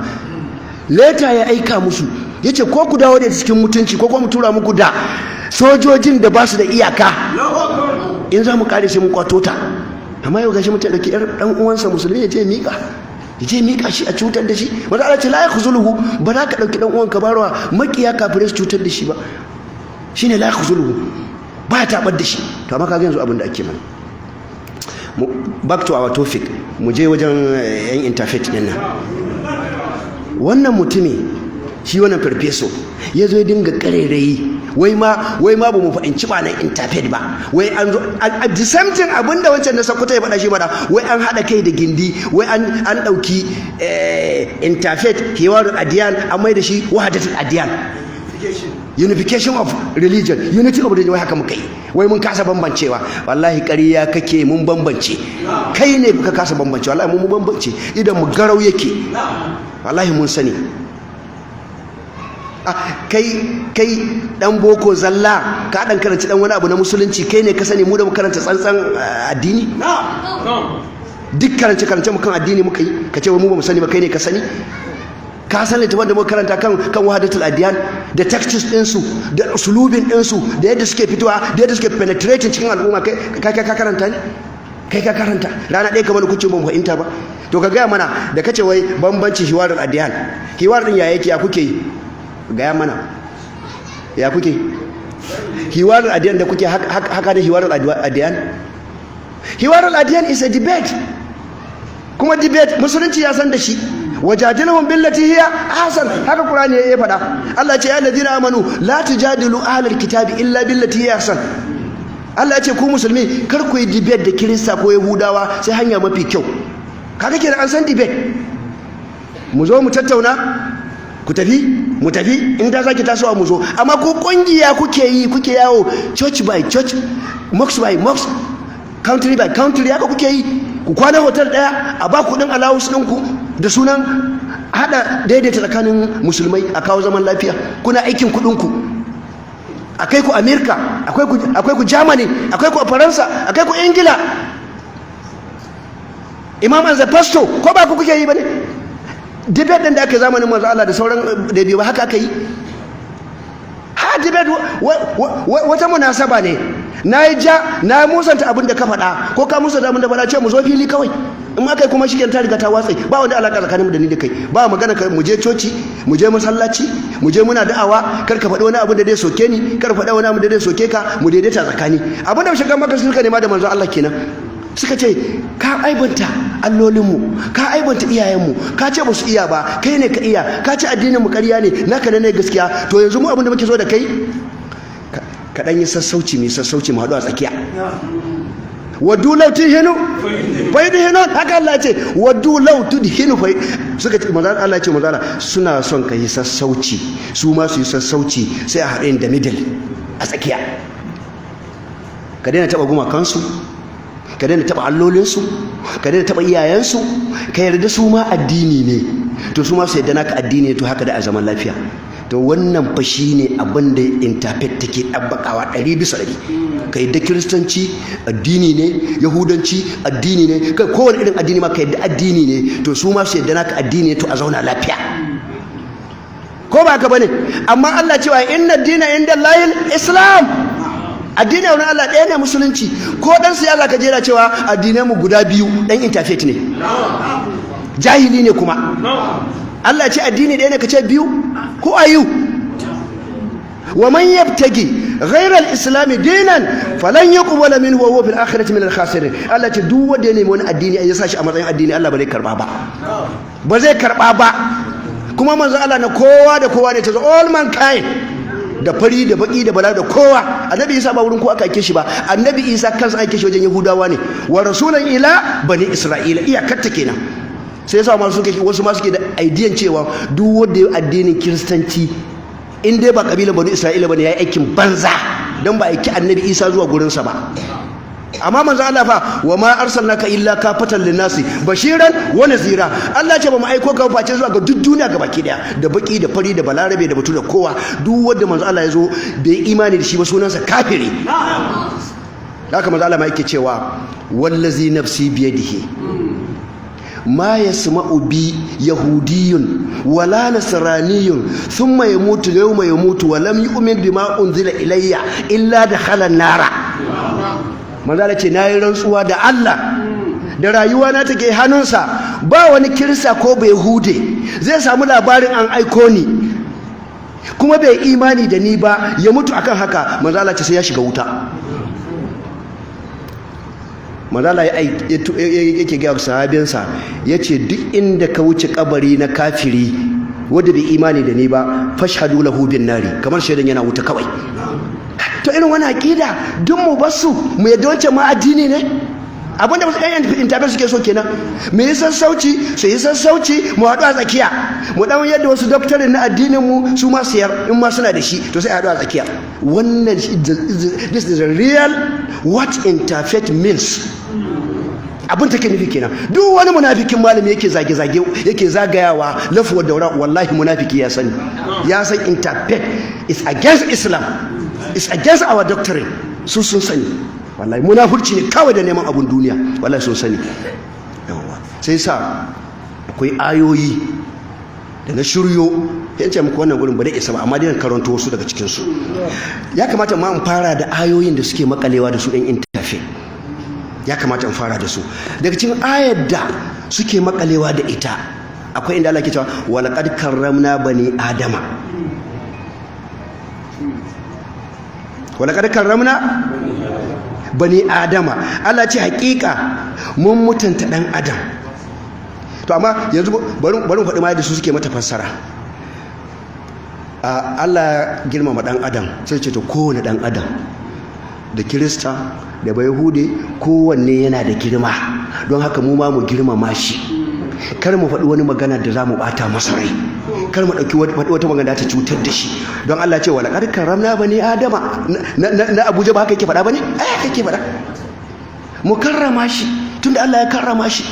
letter ya aika musu, yace ko ku dawo da cikin mutunci, ko kuma mu tura muku da sojojin da ba su da iyaka, in za mu kare sai mun kwato ta. Amma yau gashi mutum dauki dan uwansa musulmi ya je mika, ya je mika shi a cutar da shi. Wanda Allah ce la yakhzuluhu, ba za ka dauki dan uwanka barwa makiya kafirai su cutar da shi ba, shine la yakhzuluhu, ba ya tabar da shi. To amma kaga yanzu abin da ake mana. Back to our topic, mu je wajen yan interfaith din nan. Wannan mutumi, shi wannan farfeso, ya zo ya dinga karerayi, wai ma ba mu fahimci ba na interfaith ba. Wai an zo the same thing, abinda wancan na Sokoto ya faɗa shi ba, wai an haɗa kai da gindi, wai an ɗauki interfaith, hiwarul adiyan, an mai da shi wahadatul adiyan, unification of religion, unity of religion. Wai haka muka yi, wai mun kasa bambancewa. Wallahi ƙarya kake, mun bambance. Kai ne ka kasa bambance. Wallahi mun bambance, idan mu garau yake. Wallahi mun sani. Kai dan boko zalla, ka dan karanci dan wani abu na musulunci, kai ne ka sani. Mu da mu karanta tsantsan addini, duk karance karance mu kan addini muka yi, ka ce mu ba mu sani ba, kai ne ka sani. Ka san littafin da muka karanta kan wahadatul adiyan da tactics ɗinsu da usulubin ɗinsu da yadda suke fitowa, da yadda suke penetrating cikin al'umma. Kai ka karanta ne? Kai ka karanta rana ɗaya kamar kuce ba mu fahimta ba. To ka gaya mana da kace wai bambanci hiwarul adiyan, hiwar ɗin ya yake? Ya kuke yi? Gaya mana ya kuke hiwarul adiyan da kuke haka da hiwarul adiyan. Hiwarul adiyan is a debate, kuma debate musulunci ya san da shi. Wajadilhum billati hiya ahsan, haka Qur'ani ya faɗa. Allah ce: ya ladina amanu, la tujadilu ahlal kitabi illa billati hiya ahsan. Allah ya ce ku musulmi kar ku yi debate da Kirista ko Yahudawa sai hanya mafi kyau. Kaga kenan an san debate, mu zo mu tattauna, ku tafi, mu tafi, in ta sake tasowa mu zo. Amma ku kungiya kuke yi, kuke yawo church by church, mosque by mosque, country by country, haka kuke yi. Ku kwana hotel daya, a ba kuɗin allowance ɗinku da sunan hada daidaita tsakanin musulmai, a kawo zaman lafiya. Kuna aikin kuɗinku. Akai ku Amerika, akwai ku Germany, akwai ku Faransa, akai ku Ingila. Imam and the pastor, ko ba ku kuke yi ba ne? Debate din da aka yi zamanin manzo Allah da sauran da biyu ba, haka aka yi. Ha, debate wata munasaba ne. Na yi ja, na musanta abin da ka faɗa, ko ka musanta abin da faɗa, ce mu zo fili kawai. In aka yi kuma shi ta riga ta watse, ba wani alaƙa tsakaninmu da ni da kai. Ba magana ka mu je coci, mu je masallaci, mu je muna da'awa. Kar ka faɗi wani abin da zai soke ni, kar faɗi wani abin da zai soke ka, mu daidaita tsakani. Abin da shiga maka suka nema da manzo Allah kenan. Suka ce ka aibanta allolinmu, ka aibanta iyayenmu, ka ce ba su iya ba, kai ne ka iya. Ka ce addinin mu ƙarya ne, naka ne gaskiya. To yanzu mu abin da muke so da kai, ka ɗan yi sassauci, mai sassauci, mu haɗu a tsakiya. Waddu law tudhinu fayudhinun, haka Allah ce. Waddu law tudhinu fay suka ce manzo Allah ce, manzo Allah, suna son ka yi sassauci, su ma su yi sassauci, sai a haɗe da middle, a tsakiya. Ka daina taɓa gumakansu, ka daina taɓa allolinsu, ka daina taɓa iyayensu, ka yarda su ma addini ne, to su ma su yarda naka addini ne, to haka da a zaman lafiya. To wannan fa shine abin da interfaith take ɗabbakawa 100%. Ka yadda Kiristanci addini ne, Yahudanci addini ne, kai kowane irin addini ma ka yadda addini ne, to su ma su yadda naka addini ne, to a zauna lafiya. Ko ba haka bane? Amma Allah cewa inna dina inda Allahil Islam. Addini wani Allah ɗaya ne, Musulunci. Ko dan siyasa ka jera cewa addinai mu guda biyu, dan interfaith ne, jahili ne. Kuma Allah ce addini ɗaya ne, ka ce biyu? Who are you? Wa man yabtagi ghayra al-islam dinan falan yuqbala minhu wa huwa fil akhirati min al-khasirin. Allah ce duk wanda ya nemi wani addini ya sa shi a matsayin addini, Allah ba zai karba ba, ba zai karba ba. Kuma manzo Allah na kowa da kowa ne, ta all mankind, da fari da baki da bala da kowa. Annabi Isa ba wurin ko aka aike shi ba. Annabi Isa kansa aike shi wajen Yahudawa ne. Wa rasulan ila bani Isra'ila, iyakarta kenan. Sai yasa ma suke, wasu ma suke da idean cewa duk wanda ya addinin Kiristanci, in dai ba kabilan bani Isra'ila bane, yayi aikin banza, dan ba aiki Annabi Isa zuwa gurinsa ba. Amma manzo Allah fa, wa ma arsalnaka illa kafatan linnasi bashiran wa nazira. Allah ce ba mu aiko ka face zuwa ga duk duniya gabaki daya, da baki da fari da balarabe da batu da kowa. Duk wanda manzo Allah ya zo bai imani da shi ba, sunansa kafiri. Haka manzo Allah ma yake cewa, wallazi nafsi biyadihi, ma yasma'u bi yahudiyyun wala nasraniyyun thumma yamutu yawma yamutu wa lam yu'min bima unzila ilayya illa dakhala an-nara. Manzo Allah ce nayi rantsuwa da Allah da rayuwa na take hannunsa, ba wani Kirista ko bai Hude zai samu labarin an aiko ni kuma bai imani da ni ba, ya mutu akan haka. Manzo Allah ce sai ya shiga wuta. Manzo Allah yake ga sahabinsa, yace duk inda ka wuce kabari na kafiri wanda bai imani da ni ba, fashhadu lahu bin nari, kamar shaidan yana wuta kawai. To irin wani aqida duk mu basu, mu yadda wancan ma addini ne. Abinda wasu ɗan interfaith suke so kenan, mu yi sassauci, su yi sassauci, mu haɗu a tsakiya, mu ɗan yadda wasu doctrine na addinin mu, su ma siyar in ma suna da shi, to sai a haɗu a tsakiya. Wannan, this is a real what interfaith means. Abin take nufi kenan. Duk wani munafikin malami yake zage-zage, yake zagayawa lafuwar daura, wallahi munafiki ya sani, ya san interfaith is against Islam, is against our doctrine. Su sun sani, wallahi munafurci ne kawai da neman abun duniya. Wallahi sun sani. Yawa, sai sa akwai ayoyi da na shiryo, yan ce muku wannan gurin ba da isa ba, amma dai karanto wasu daga cikin su. Ya kamata ma in fara da ayoyin da suke makalewa da su ɗan interfaith. Ya kamata in fara da su. Daga cikin ayar da suke makalewa da ita akwai inda Allah ke cewa walaqad karramna bani adama. Walaqad karramna bani adama. Allah ce hakika mun mutunta dan adam. To amma yanzu bari bari mu faɗi ma yadda su suke mata fassara. Allah girmama dan adam, sai ce to kowane dan adam, da Kirista da Bayahude, kowanne yana da girma, don haka mu ma mu girmama shi. Kar mu faɗi wani magana da za mu ɓata masa rai, kar mu ɗauki wata magana ta cutar da shi, don Allah ce wala qad karramna bani adama. Na Abuja ba haka yake faɗa bane? Ai haka yake faɗa. Mu karrama shi tunda Allah ya karrama shi,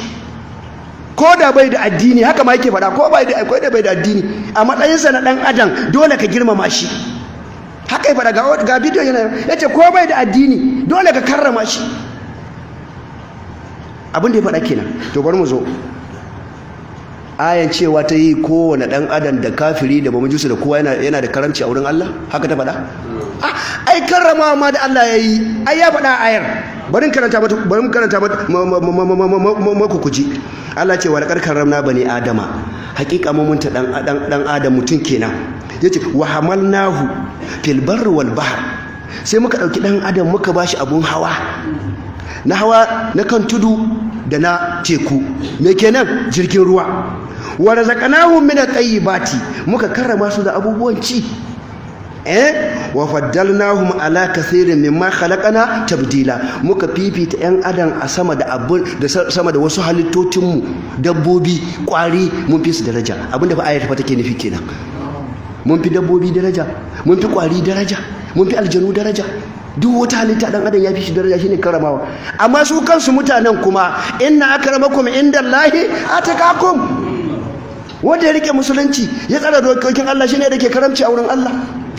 ko da bai da addini. Haka ma yake faɗa, ko bai da, ko da bai da addini, a matsayinsa na ɗan adam dole ka girmama shi. Haka Haka ya faɗa, ga bidiyo yana, ya ce ko bai da addini dole ka karrama shi. Abin da ya faɗa kenan. To, bari mu zo ayan cewa ta yi kowane ɗan adam da kafiri da bamajusu da kowa yana da karamci a wurin Allah. Haka ta faɗa. Ai karrama ma da Allah ya yi, ai ya faɗa ayar. Bari karanta maku kuji. Allah ce: "Wa laqad karramna bani adama." Hakika mun ta dan adam, mutum kenan. Yace: "Wa hamalnahu fil barri wal bahr." Sai muka dauki dan adam muka bashi abun hawa, na hawa na kan tudu da na teku. Me kenan? Jirgin ruwa. "Wa razaqnahum min at-tayyibati." Muka karrama su da abubuwan ci. Wa faddalnahum ala kathirin mimma khalaqana tabdila. Muka fifita yan adam a sama da abun da sama da wasu halittocin mu, dabbobi, kwari, mun fi su daraja. Abinda fa ayar fa take nufi kenan. Mun fi dabbobi daraja, mun fi kwari daraja, mun fi aljanu daraja. Duk wata halitta dan adam ya fi shi daraja, shine karamawa. Amma su kansu mutanen kuma, "Inna akramakum indallahi atqakum." Wanda ya rike musulunci, ya tsara dokokin Allah, shine da ke karamci a wurin Allah.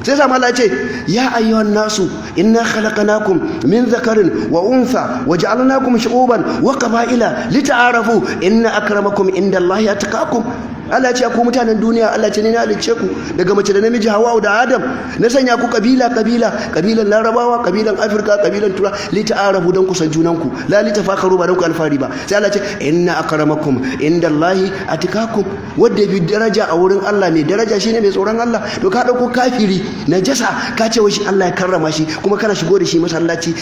Sai sama Allah ce: "Ya ayyuhan nasu, inna khalaqnakum min dhakarin wa untha wa ja'alnakum shu'uban wa qaba'ila lita'arafu, inna akramakum indallahi atqakum." Allah ce: "Ku mutanen duniya," Allah ce, "ni na halicce ku daga mace da namiji, Hawwa da Adam. Na sanya ku kabila kabila, kabilan Larabawa, kabilan Afirka, kabilan Tura, lita'arafu, dan ku san junanku, la litafakaru, ba dan ku alfari ba." Sai Allah ce: "Inna akramakum indallahi atqakum." Wanda bi daraja a wurin Allah, mai daraja shine mai tsoron Allah. To, ka dauko kafiri najasa, ka ce wai shi Allah ya karrama shi, kuma kana shigo da shi masallaci.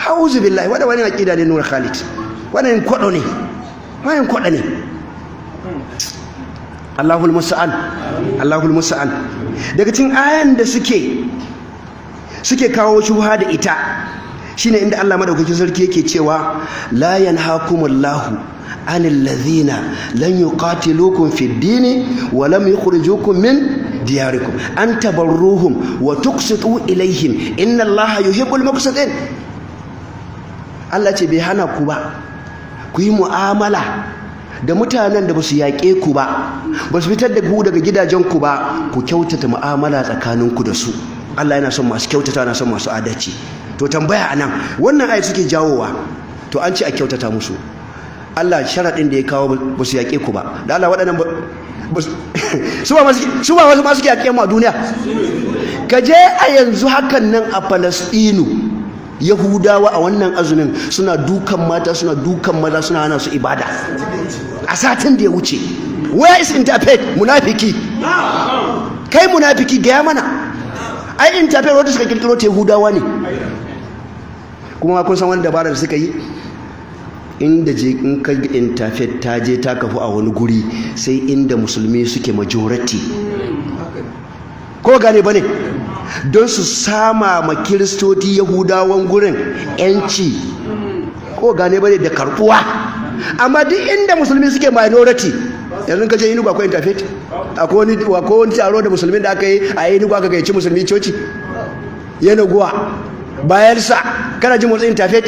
Hauzu billahi, wanda wani aqida ne? Nura Khalid, wannan kwado ne, wannan kwado ne. Allahul musta'an, Allahul musta'an. Daga cikin ayan da suke kawo shubha da ita shine inda Allah madaukakin sarki yake cewa: "La yanhakumullahu anil ladhina lam yuqatilukum fid dini wa lam yukhrijukum min diyarikum an tabarruhum wa tuqsitu ilaihim, inna Allaha yuhibbul muqsitin." Allah ce bai hana ku ba ku yi mu'amala da mutanen da ba su yaƙe ku ba, ba su fitar da ku daga gidajenku ba, ku kyautata mu'amala tsakaninku da su. Allah yana son masu kyautata, yana son masu adalci. To, tambaya anan, wannan ayat suke jawowa. To, an ce a kyautata musu. Allah sharaɗin da ya kawo, ba su yaƙe ku ba. Da Allah, waɗannan su ba wasu masu yaƙe mu a duniya? Ka je a yanzu hakan nan a Falastinu, Yahudawa a wannan azumin suna dukan mata, suna dukan maza, suna hana su ibada. A satin da ya wuce, where is interfaith? Munafiki kai, munafiki, gaya mana. Ai interfaith wanda suka kirkiro ta Yahudawa ne. Kuma kun san wani dabara da suka yi, inda je in ka interfaith ta je ta kafu a wani guri, sai inda musulmi suke majority, ko gane bane, don su sama ma Kiristoci, Yahudawan gurin yanci, ko gane bane, da karbuwa. Amma duk inda musulmi suke minority, yanzu ka je Enugu, akwai interfaith? Akwai wani taro da musulmi da aka yi a Enugu, aka gayyaci musulmi coci Yenagoa, Bayelsa, kana jin motsin interfaith?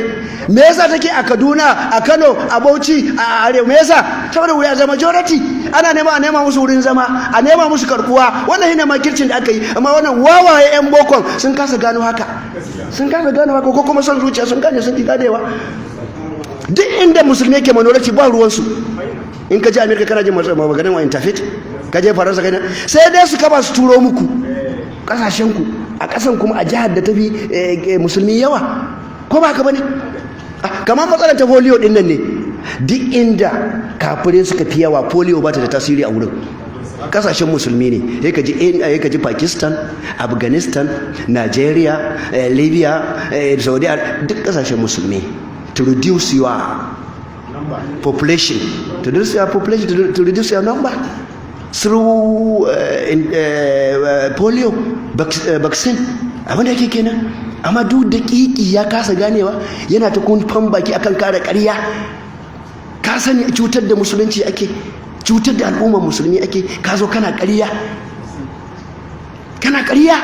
Me yasa take a Kaduna, a Kano, a Bauchi, a Arewa? Me yasa? Saboda we are the majority. Ana nema a nema musu wurin zama, a nema musu karbuwa. Wannan shine makircin da aka yi. Amma wannan wawaye yan bokon sun kasa gano haka, sun kasa gano haka, ko kuma son zuciya, sun gane sun ki ganewa. Duk inda musulmi yake minority, ba ruwansu. In ka je America, kana jin maganin wa interfaith? Ka je Faransa, kai sai dai su kaba su turo muku kasashen ku, a kasan kuma a jihar da tafi musulmi yawa, ko ba haka bane? Kamar matsalar ta polio din nan ne. Duk inda kafirai suka fi yawa, polio ba ta da tasiri a wurin. Kasashen musulmi ne sai ka ji Pakistan, Afghanistan, Nigeria, Libya, Saudi, duk kasashen musulmi, to reduce your population, to reduce your population, to reduce your number through polio vaccine. Abin da yake kenan. Amma duk da kiki ya kasa ganewa, yana ta kumfan baki akan kare ƙarya. Ka sani cutar da musulunci ake, cutar da al'ummar musulmi ake. Ka zo kana ƙarya, kana ƙarya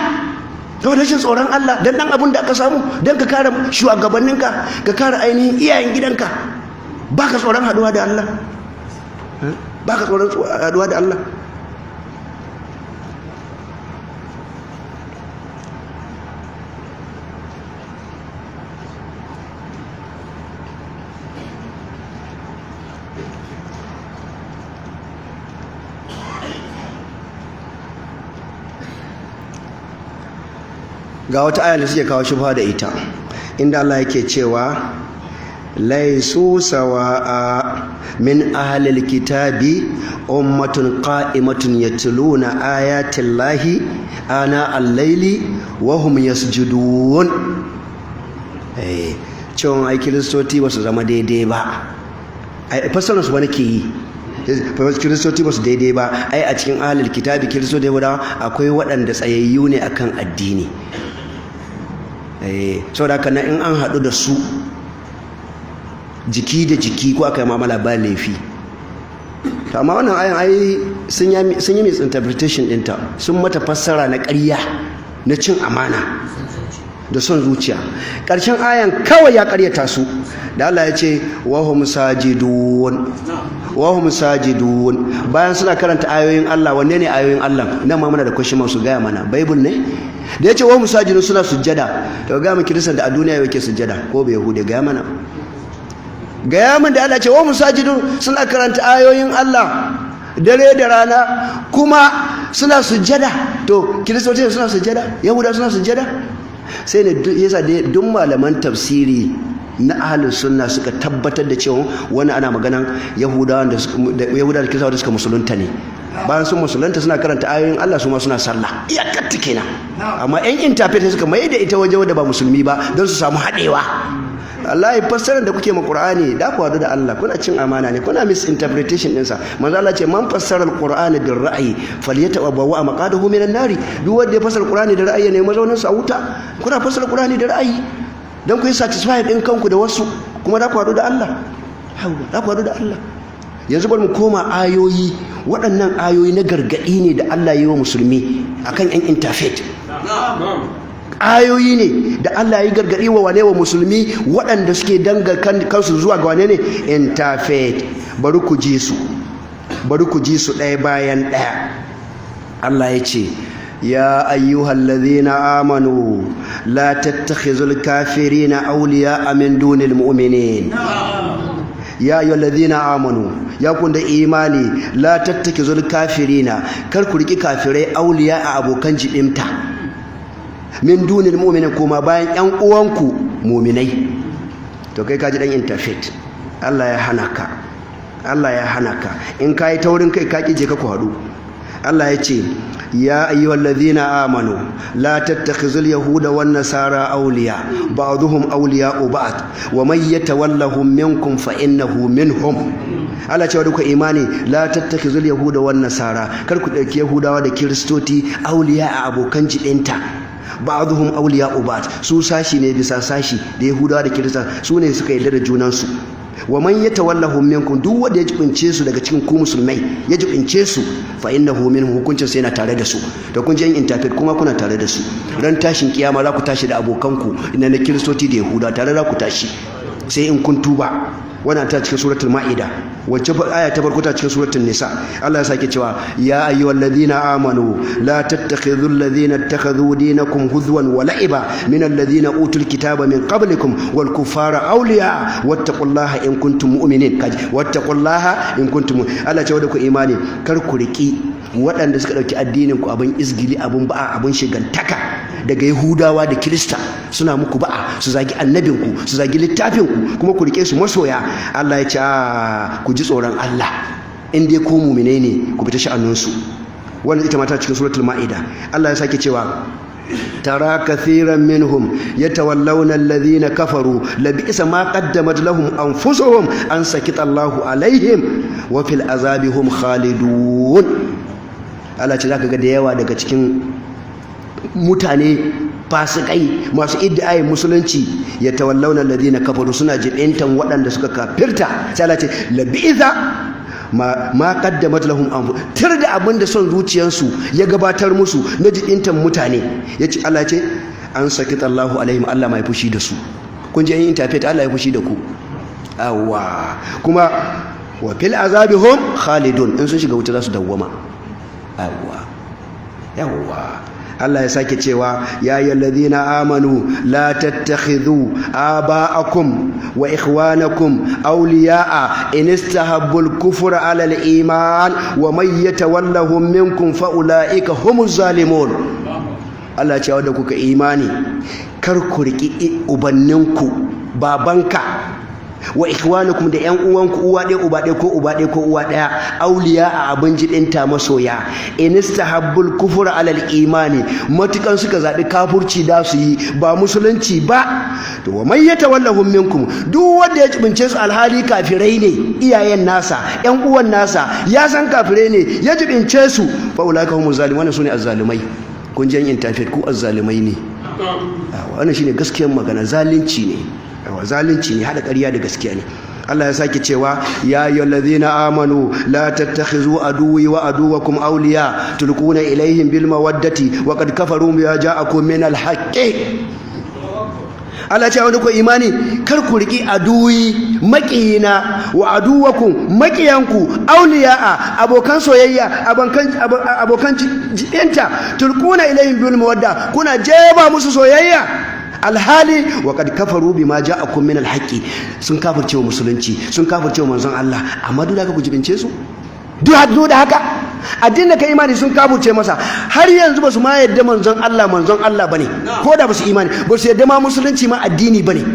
saboda rashin tsoron Allah, dan dan abin da aka samu, dan ka kare shugabanninka, ka kare ainihin iyayen gidanka. Baka tsoron haduwa da Allah? Baka tsoron haduwa da Allah? Ga wata aya da suke kawo shubha da ita, inda Allah yake cewa laisu sawa'a min ahlil kitabi ummatun qa'imatun yatluna ayati llahi ana al-laili wa hum yasjudun. Cewa ai Kiristoci ba su zama daidai ba, ai fassarar su ba nake yi, Kiristoci ba su daidai ba. Ai a cikin ahlul kitabi, Kiristoci da Yahudawa, akwai waɗanda tsayayyu ne akan addini. Saboda haka nan in an haɗu da su jiki da jiki ko aka yi mamala, ba laifi. To amma wannan ayan ai sun yi misinterpretation ɗinta, sun mata fassara na ƙarya, na cin amana da son zuciya. Ƙarshen ayan kawai ya ƙaryata su da Allah ya ce wahum sajidun, wahum sajidun, bayan suna karanta ayoyin Allah. Wanne ne ayoyin Allah nan? Ma muna da question, su gaya mana. Bible ne da ya ce wahum sajidun, suna sujjada. To ga mu Kiristan da a duniya yake sujjada, ko bai Yahude, gaya mana, gaya min da Allah ce wahum sajidun, suna karanta ayoyin Allah dare da rana kuma suna sujjada. To Kiristoci suna sujjada? Yahuda suna sujjada? Sai ne yasa duk malaman tafsiri na Ahlus Sunna suka tabbatar da cewa wani ana maganan Yahudawa da Yahudawa da Kiristawa da suka musulunta ne. Bayan sun musulunta, suna karanta ayoyin Allah, su ma suna sallah. Iyakar ta kenan. Amma yan interfaith suka mai da ita waje wanda ba musulmi ba don su samu haɗewa. Allah ya fassarar da kuke ma Qur'ani da ku hadu da Allah, kuna cin amana ne, kuna misinterpretation ɗinsa. Manzo Allah ce man fassara al-Qur'ani bil ra'yi falyatabawwa maqadahu minan nari. Duk wanda ya fassara Qur'ani da ra'ayi ne mazaunin sa a wuta. Kuna fassara Qur'ani da ra'ayi dan ku yi satisfy din kanku da wasu, kuma da ku hadu da Allah, da ku hadu da Allah. Yanzu bari mu koma ayoyi. Waɗannan ayoyi na gargaɗi ne da Allah ya yi wa musulmi akan yan interfaith. Ayoyi ne da Allah ya yi gargaɗi wa wane? Wa musulmi waɗanda suke danga kansu zuwa ga wane ne? Interfaith. Bari ku ji su, bari ku ji su ɗaya bayan ɗaya. Allah ya ce ya ayyuhal ladhina amanu la tattakhizul kafirina awliya min dunil mu'minin. Ya ayyuhal ladhina amanu, ya kun da imani, la tattakhizul kafirina, kar ku riki kafirai, awliya, a abokan jibinta, min dunil mu'minin, kuma bayan yan uwanku mu'minai. To kai ka ji dan interfaith, Allah ya hana ka, Allah ya hana ka. In ka yi taurin kai, ka je ka ku haɗu. Allah ya ce ya ayyuhal ladhina amanu la tattakhizul yahuda wan nasara awliya ba'dhum awliya'u ba'd wa man yatawallahum minkum fa innahu minhum. Allah cewa duka imani, la tattakhizul yahuda wan nasara, kar ku dauki Yahudawa da Kiristoti awliya, a abokan jibinta, ba'dhum awliya'u ba'd, su sashi ne bisa sashi da Yahudawa da Kirista, su ne suka yarda da junansu. Wa man yatawallahu minkum, duk wanda ya jibince su daga cikin ku musulmai, ya jibince su, fa innahu minhum, hukuncin sai yana tare da su. Da kun je yin interfaith, kuma kuna tare da su. Ran tashin kiyama za ku tashi da abokanku ina na Kiristoci da Yahuda, tare za ku tashi, sai in kun tuba. Wannan ta cikin Suratul Ma'ida, wacce aya ta farko ta cikin Suratul Nisa. Allah ya sake cewa ya ayyuhal ladhina amanu la tattakhidhul ladhina ittakhadhu dinakum huzwan wa la'iba min alladhina utul kitaba min qablikum wal kuffara awliya wattaqullaha in kuntum mu'minin. Kaji, wattaqullaha in kuntum. Allah ce wanda ku imani, kar ku riki waɗanda suka ɗauki addinin ku abin izgili, abin ba'a, abin shigantaka daga Yahudawa da Kirista. Suna muku ba'a, su zagi annabinku, su zagi littafinku, kuma ku rike su masoya. Allah ya ce ku ji tsoron Allah in dai ko mumine ne, ku fita sha'aninsu. Wannan ita mata cikin Suratul Ma'ida. Allah ya sake cewa tara kathiran minhum yatawallawna alladhina kafaru labisa ma qaddamat lahum anfusuhum an sakita Allahu alaihim wa fil azabi hum khalidun. Allah ce zaka ga da yawa daga cikin mutane fasikai masu iddiayin musulunci, ya tawallawna alladhina kafaru, suna jibintan waɗanda suka kafirta. Sai Allah ce labiza ma qaddamat lahum anfu, tir da abinda son zuciyarsu ya gabatar musu na jibintan mutane. Yace Allah ce an sakita Allahu alaihim, Allah mai fushi da su. Kun ji yin interfaith, Allah ya fushi da ku. Awwa, kuma wa fil azabi hum khalidun, in sun shiga wuta za su dawwama. Awwa, yawwa. Allah ya sake cewa ya ayyuhal ladhina amanu la tattakhidhu aba'akum wa ikhwanakum awliya'a in istahabbul kufra 'ala al-iman wa man yatawallahum minkum fa ulaika humuz zalimun. Allah ce wanda kuka imani, kar ku riki ubanninku, babanka, wa ikhwanukum, da ƴan uwanku, uwa ɗaya uba ɗaya ko uba ɗaya ko uwa ɗaya, auliya a abin jibinta masoya, inistahabbul kufra alal imani, matukan suka zaɓi kafurci da su yi ba musulunci ba. To wa man yatawallahum minkum, duk wanda ya jibince su alhali kafirai ne, iyayen nasa, ƴan uwan nasa, ya san kafirai ne, ya jibince su, fa ulaika humuz zalimun, wannan sune azzalumai. Kun ji interfaith, ku azzalumai ne. Wannan shine gaskiyar magana. Zalunci ne, zalunci ne, hada ƙarya da gaskiya ne. Allah ya sake cewa: ya ayyuhallazina amanu la tattakhizu aduwwi wa aduwwakum awliya tulquna ilaihim bil mawaddati wa qad kafaru bima ja'akum min al haqqi. Allah ce wani ku imani, kar ku riki aduwi, maƙiyina, wa aduwakum, maƙiyanku, auliya'a, abokan soyayya, abokan jibinta, tulquna ilaihim bil mawadda, kuna jeba musu soyayya, alhali wa qad kafaru bima ja'akum min alhaqi, sun kafirce wa musulunci, sun kafirce wa manzon Allah, amma duk da haka ku jibince su. Duk da haka addinin ka imani sun kafirce masa, har yanzu ba su ma yadda manzon Allah manzon Allah bane, ko da ba su imani, ba su yadda ma musulunci ma addini bane,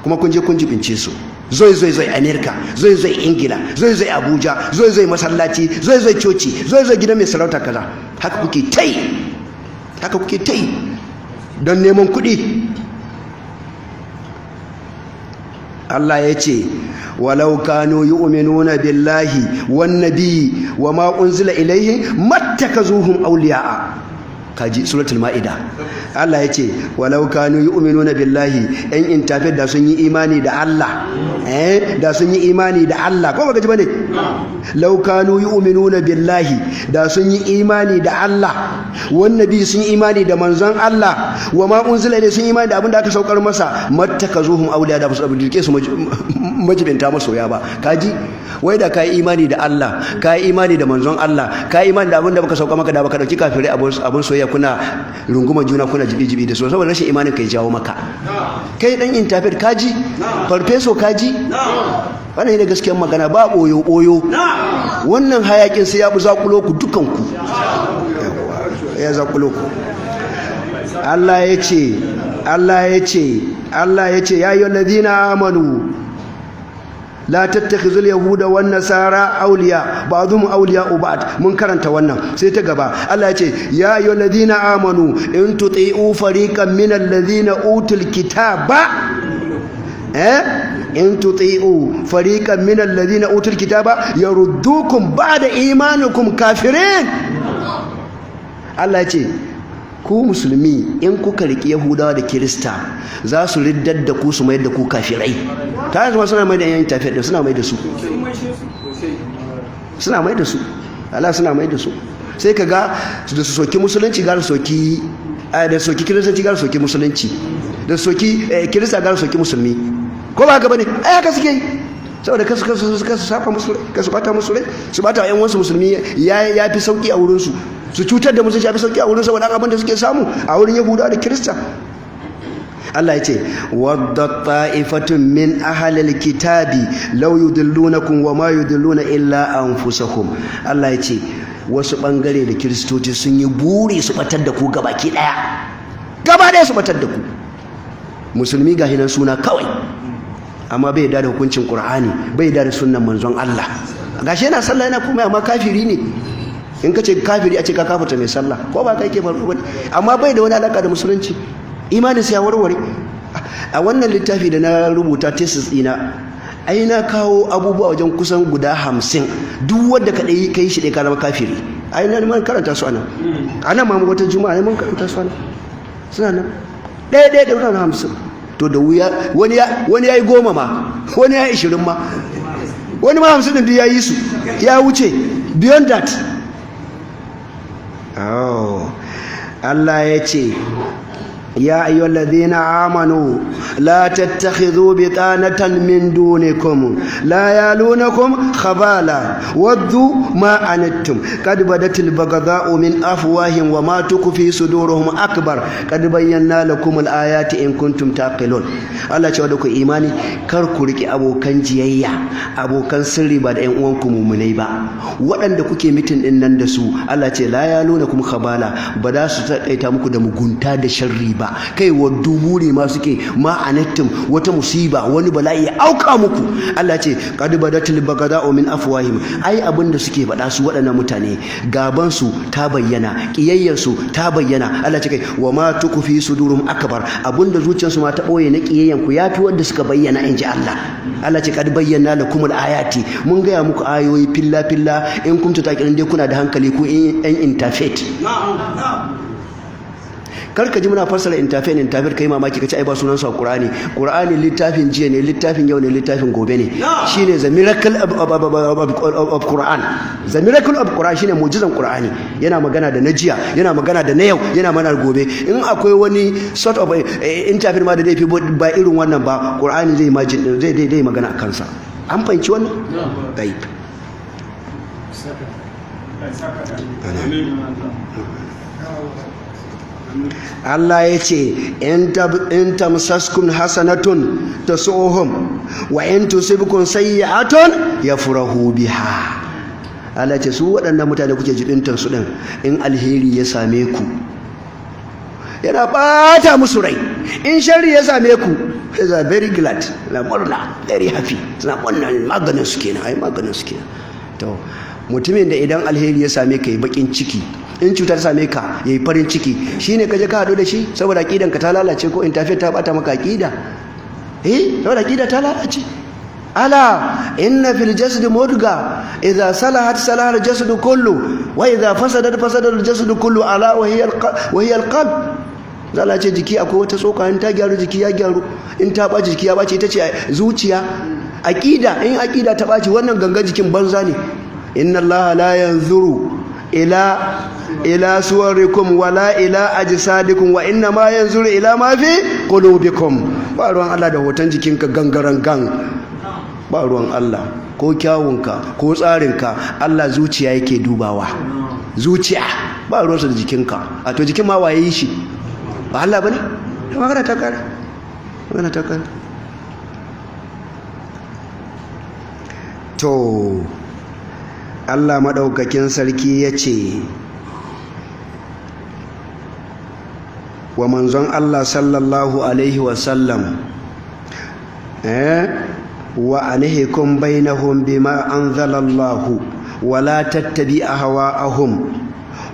kuma kun je kun jibince su. Zoi zoi zoi America, zoi zoi Ingila, zoi zoi Abuja, zoi zoi masallaci, zoi zoi coci, zoi zoi gidan mai sarauta kaza. Haka kuke tai, haka kuke tai don neman kuɗi. Allah ya ce: walau kanu yu'minuna billahi wan nabiyyi wa ma unzila ilayhi mattakazuhum awliya'a. Kaji suratul Ma'ida. Allah ya ce: walau kanu yu'minuna billahi, yan interfaith, da sun yi imani da Allah, da sun yi imani da Allah, ko baka ji bane? Law kanu yu'minuna billahi, da sun yi imani da Allah, wan nabi, sun yi imani da manzon Allah, wa ma unzila ilayhi, sun yi imani da abin da aka saukar masa, mattakazuhum awliya, da su rike su majibinta masoya ba. Kaji wai da kai imani da Allah, kai imani da manzon Allah, kai imani da abin da baka sauka maka, da baka dauki kafirai abun soyayya, kuna runguma juna, kuna jibi-jibi da su. Saboda rashin imanin kai jawo maka. Kai dan interfaith, kaji farfeso, kaji wannan ne gaskiyar magana, ba boyo boyo. Wannan hayakin sai ya bu zakulo ku dukanku, ya zakulo ku. Allah ya ce, Allah ya ce, Allah ya ce: ya ayyuhal ladina amanu la tattakhizul yahuda wan nasara awliya ba'dhum awliya ba'd. Mun karanta wannan. Sai ta gaba, Allah ya ce: ya ayyuhal ladina amanu in tuti'u fariqan minal ladina utul kitaba, in tuti'u fariqan minal ladina utul kitaba yaruddukum ba'da imanikum kafirin. Allah ya ce ku musulmi, in kuka riki Yahudawa da Kirista, za su riddar da ku, su mayar da ku kafirai. Ta yanzu suna mai da yan tafiyar da suna mai da su, suna mai da su, Allah suna mai da su. Sai ka ga da su soki musulunci gara soki, da soki kiristanci gara soki musulunci, da soki Kirista gara soki musulmi. Ko ba haka bane? Ai haka suke yi, saboda kasu kasu kasu saba musu, kasu bata musu rai, su bata yan wasu musulmi ya fi sauki a wurin su, su cutar da musulunci ya fi sauki a wurin, saboda abin da suke samu a wurin Yahudawa da Kirista. Allah ya ce: wadda ta'ifatun min ahlil kitabi law yudillunakum wa ma yudilluna illa anfusahum. Allah ya ce wasu bangare da Kiristoci sun yi buri su batar da ku gabaki daya, gaba daya su batar da ku. Musulmi ga hinan suna kawai, amma bai da hukuncin Qur'ani, bai da sunnan manzon Allah. Gashi yana sallah, yana komai, amma kafiri ne. In ka ce kafiri, a ce ka kafirta mai sallah. Ko ba kai ke faru ba? Amma bai da wani alaka da musulunci, imanin sai ya warware. A wannan littafi da na rubuta, thesis ɗina, ai na kawo abubuwa wajen kusan guda 50, duk wanda ka ɗai kai shi ɗaya ka zama kafiri. Ai na mun karanta su anan, anan ma wata juma'a ne mun karanta su anan, suna nan ɗaya ɗaya ɗaya na 50. To da wuya wani ya yi 10 ma, wani ya yi 20 ma, wani ma 50 ɗin duk ya yi su, ya wuce beyond that. Oh, Allah ya ce يا أيها الذين آمنوا لا تتخذوا بطانة من دونكم لا يالونكم خبالا ودوا ما عنتم قد بدت البغضاء من أفواههم وما تخفي صدورهم أكبر قد بينا لكم الآيات إن كنتم تعقلون. Allah cewa da ku imani, kar ku riƙe abokan jiyayya, abokan sirri ba da ƴan uwanku mumunai ba, waɗanda kuke meeting ɗin nan da su. Allah ce la yalunakum khabala, ba za su taƙaita muku da mugunta da sharri ba. Kai wa buri ma suke ma anattum, wata musiba, wani bala'i ya auka muku. Allah ce qad badatil baghda'u min afwahim, ai abin da suke faɗa su waɗannan mutane, gaban su ta bayyana, kiyayyar su ta bayyana. Allah ce kai wa ma tukfi sudurum akbar, abin da zuciyarsu ma ta boye na kiyayyan ku yafi wanda suka bayyana, inji Allah. Allah ce qad bayyana lakumul ayati, mun gaya muku ayoyi filla filla, in kuntum taqilun, dai kuna da hankali ku yan interfaith. Kar ka ji muna fassara interfaith interfaith kai mamaki kace ai ba sunan sa Qur'ani. Qur'ani littafin jiya ne, littafin yau ne, littafin gobe ne. Shine the miracle of Quran. The miracle of Quran shine mu'jizan Qur'ani. Yana magana da na jiya, yana magana da na yau, yana magana da gobe. In akwai wani sort of interfaith ma da zai fi ba irin wannan ba, Qur'ani zai imagine zai magana a kansa. An fahimci wannan? Tayyib. Allah ya ce in tamsaskum hasanatun tasu'uhum wa in tusibkum sayyi'atun yafrahu biha. Allah ce su waɗannan mutane kuke jibintan su din, in alheri ya same ku yana bata musu rai, in sharri ya same ku they are very glad, na murna, very happy, suna murna, maganin su kenan, ai maganin su kenan. To mutumin da idan alheri ya same ka yi bakin ciki, in cutar same ka yayi farin ciki, shine kaje ka hadu da shi saboda aqidan ka ta lalace ko interfaith ta bata maka aqida? Eh, saboda aqida ta lalace. Ala inna fil jasad mudga, idza salahat salaha al jasad kullu, wa idza fasadat fasada al jasad kullu, ala wa hiya al qalb. Zala ce jiki akwai wata tsoka, in ta gyaru jiki ya gyaru, in ta ɓaci jiki ya ɓaci, ita ce zuciya. Aqida, in aqida ta ɓaci, wannan gangan jikin banza ne. Inna allaha la yanzuru ila suwarikum wala ila ajsadikum, wa inna ma yanzuru ila ma fi qulubikum. Ba ruwan Allah da hoton jikinka gangaran gang, ba ruwan Allah ko kyawunka ko tsarinka. Allah zuciya yake dubawa, zuciya, ba ruwansa da jikinka. A to jikin ma waye yi shi? Ba Allah bane? Magana ta kare, magana ta kare. To Allah maɗaukakin sarki ya ce wa manzon Allah sallallahu alaihi wasallam, wa anihkum bainahum bima anzalallahu wa la tattabi ahwa'ahum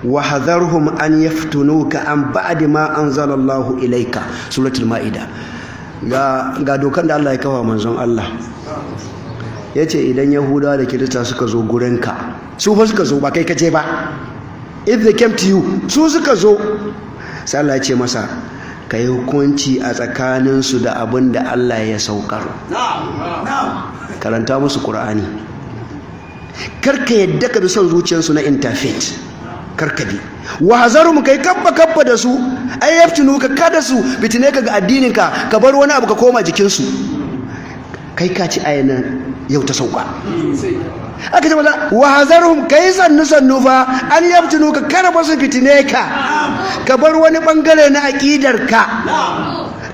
wa hadharhum an yaftunuka an ba'di ma anzalallahu ilayka. Suratul Ma'ida. Ga dokan da Allah ya kawo manzon Allah, yace idan Yahudawa da Kirista suka zo gurinka, su fa suka zo, ba kai kace ba. If they came to you, su suka zo. Sai Allah ya ce masa ka yi hukunci a tsakaninsu da abin da Allah ya saukar. Karanta musu Qur'ani. Karka yadda ka bi son zuciyarsu na interfaith, karka bi. Wa hazarum, kai kabba kabba da su, ay yaftinu ka, kada su bitine ka ga addininka, ka bar wani abu ka koma jikinsu. Kai ka ci ayan yau ta sauka. Aka ce maza wa hazaruhum, kai sannu sannu fa, an yaftinu ka, kada ba su fitine ka, ka bar wani bangare na aqidar ka,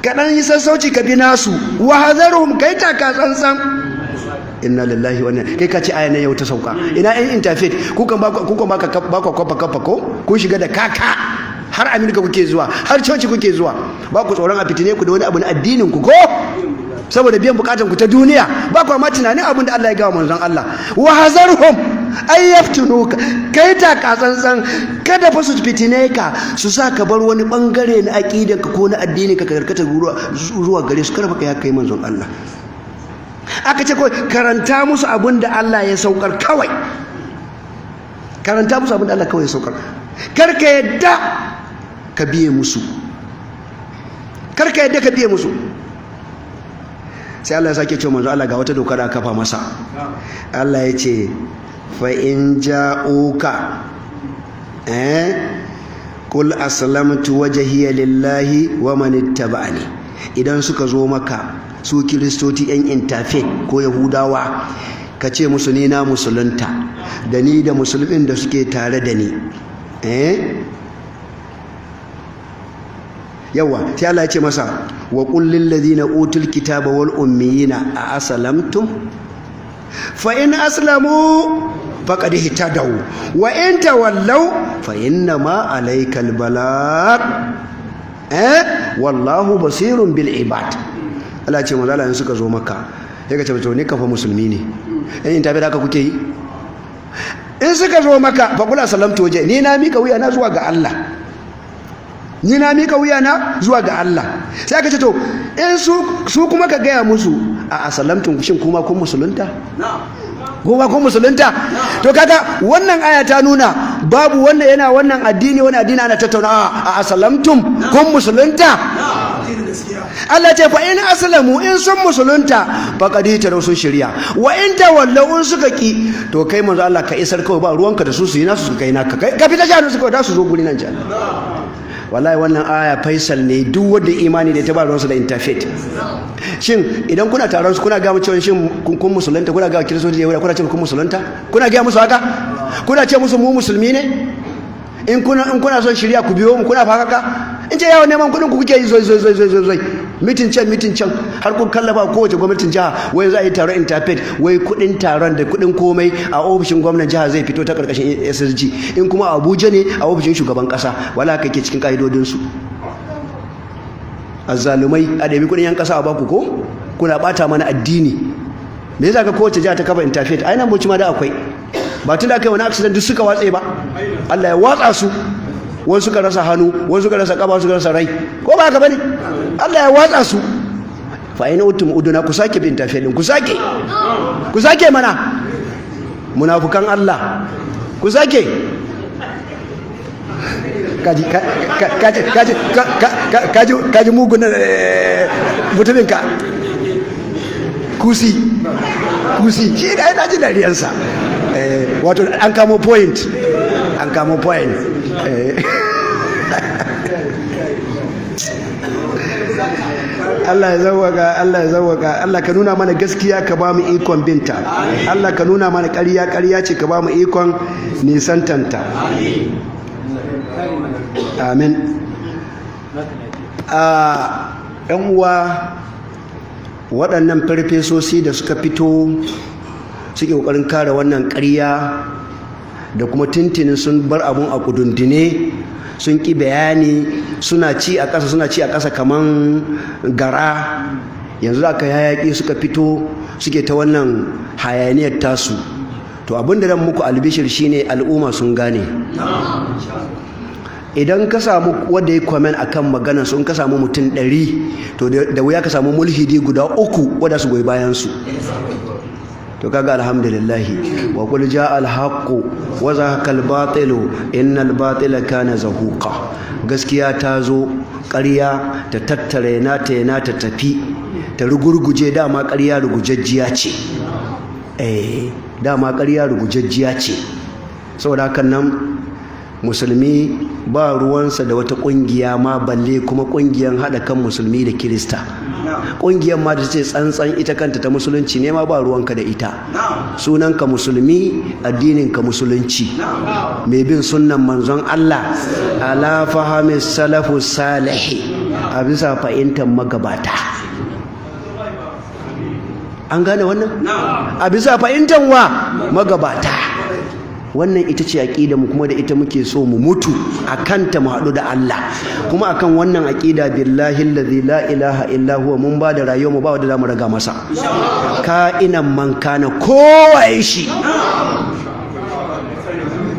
ka dan yi sassauci ka bi nasu. Wa hazaruhum, kai taka tsantsan. Inna lillahi wa inna, kai ka ci ayan yau ta sauka. Ina yan interfaith? Kukan ba kukan ba ba ku kafa kafa ko kun shiga da kaka, har Amerika kuke zuwa, har coci kuke zuwa, ba ku tsoron a fitine ku da wani abu na addinin ku ko saboda biyan bukatan ku ta duniya? Ba ku ma tunanin abin da Allah ya gawa manzon Allah. Wa hazarhum ay yaftunuka, kai ta ka tsantsan, kada fa su fitine ka, su sa ka bar wani bangare na aqidanka ko na addinin ka, karkata zuwa gare su. Karfa kai kai manzon Allah. Aka ce kawai karanta musu abin da Allah ya saukar, kawai karanta musu abin da Allah kawai ya saukar. Kar ka yadda ka biye musu, kar ka yadda ka biye musu. Sai Allah ya sake cewa manzo Allah ga wata doka da aka kafa masa. Allah ya ce fa in ja'uka Qul aslamtu wajhiya lillahi wa man ittaba'ani. Idan suka zo maka su Kiristoci yan interfaith ko Yahudawa, ka ce musu ni na musulunta da ni da musulmin da suke tare da ni. Yawa, sai Allah ya ce masa wa qul lil ladina utul kitaba wal ummiyina a aslamtum, fa in aslamu faqad ihtadaw, wa in tawallaw fa inna ma alaykal balagh, wallahu basirun bil ibad. Allah ce manzo Allah in suka zo maka sai ka ce to ni kafa musulmi ne. In tafi da haka kuke yi, in suka zo maka fa qul aslamtu waje, ni na mika wuya na zuwa ga Allah, ni na mika wuya na zuwa ga Allah. Sai aka ce to in su kuma ka gaya musu a aslamtum, shin kuma kun musulunta? Kuma kun musulunta? To kaga wannan aya ta nuna babu wanda yana wannan addini, wani addini ana tattauna a aslamtum, kun musulunta? Allah ce fa in aslamu, in sun musulunta, faqad ihtadaw, sun shirya, wa in tawallaw, in suka ki, to kai manzo Allah ka isar kawai, ba ruwanka da su, su yi nasu, su kai naka, kai ka fita shanu su kawai da su zo guri nan jan. Wallahi wannan aya faisal ne, duk wanda imani da ta ba ruwansu da interfaith. Shin idan kuna taron su kuna ga mu cewa shin kun musulunta? Kuna ga Kiristoci da Yahuda kuna ce kun musulunta? Kuna ga musu haka? Kuna ce musu mu musulmi ne, in kuna son shirya ku biyo mu? Kuna fa haka? In ce yawon neman kuɗin ku kuke yi, zoi zoi zoi zoi zoi, meeting can, meeting can, har kun kallafa kowace gwamnatin jiha wai za a yi taron interfaith, wai kuɗin taron da kuɗin komai a ofishin gwamnan jiha zai fito ta karkashin SSG, in kuma Abuja ne a ofishin shugaban ƙasa. Wala haka ke cikin ka'idodinsu. Azzalumai, a ɗabi kuɗin yan ƙasa a baku ko kuna ɓata mana addini. Me yasa ka kowace jiha ta kafa interfaith? Ai nan Bauchi ma da akwai. Ba tun da aka yi wani accident duk suka watse ba? Allah ya watsa su, wasu suka rasa hannu, wasu suka rasa kafa, wasu suka rasa rai, ko ba haka bane? Allah ya watsa su. Fa in udtum udna, ku sake bin interfaith din, ku sake, ku sake mana, munafukan Allah, ku sake. Kaji kaji kaji kaji kaji mugun mutumin ka, kusi kusi shi da ina ji dariyansa. Wato an kamo point, an kamo point. Allah ya zawaka, Allah ya zawaka. Allah ka nuna mana gaskiya ka ba mu ikon binta. Allah ka nuna mana ƙarya ƙarya ce ka ba mu ikon nisantanta. Amin. A ‘yan uwa, waɗannan farfesosi da suka fito suke ƙoƙarin kare wannan ƙarya da kuma tintinin sun bar abun a kudundune, sun ƙi bayani, suna ci a ƙasa, suna ci a ƙasa kaman gara, yanzu aka yayaƙi suka fito suke ta wannan hayaniyar tasu. To abin da dan muku albishir shine al'umma sun gane. Idan ka samu wanda ya comment akan maganar sun, ka samu mutum 100, to da wuya ka samu mulhidi guda uku wadda su goyi bayan su. To kaga alhamdulillah, wa qul jaa al haqq wa zahaqa al batilu innal batila kana zahuqa. Gaskiya ta zo, ƙarya ta tattare na ta yana ta tafi ta rugurguje. Dama ƙarya rugujajjiya ce, dama ƙarya rugujajjiya ce. Saboda hakan nan musulmi ba ruwansa da wata ƙungiya ma, balle kuma ƙungiyar haɗa kan musulmi da Kirista. Ƙungiyar ma da ce tsantsan ita kanta ta musulunci ne ma, ba ruwanka da ita. Sunanka musulmi, addininka musulunci, mai bin sunnan manzon Allah ala fahmi salafu salihi, a bisa fahimtar magabata. An gane wannan? A bisa fahimtar wa? Magabata. Wannan ita ce aqida mu, kuma da ita muke so mu mutu akan ta, mu haɗu da Allah kuma akan wannan aqida. Billahi allazi la ilaha illa huwa, mun ba da rayuwar mu, ba wanda zamu raga masa, ka inan man kana, kowaye shi,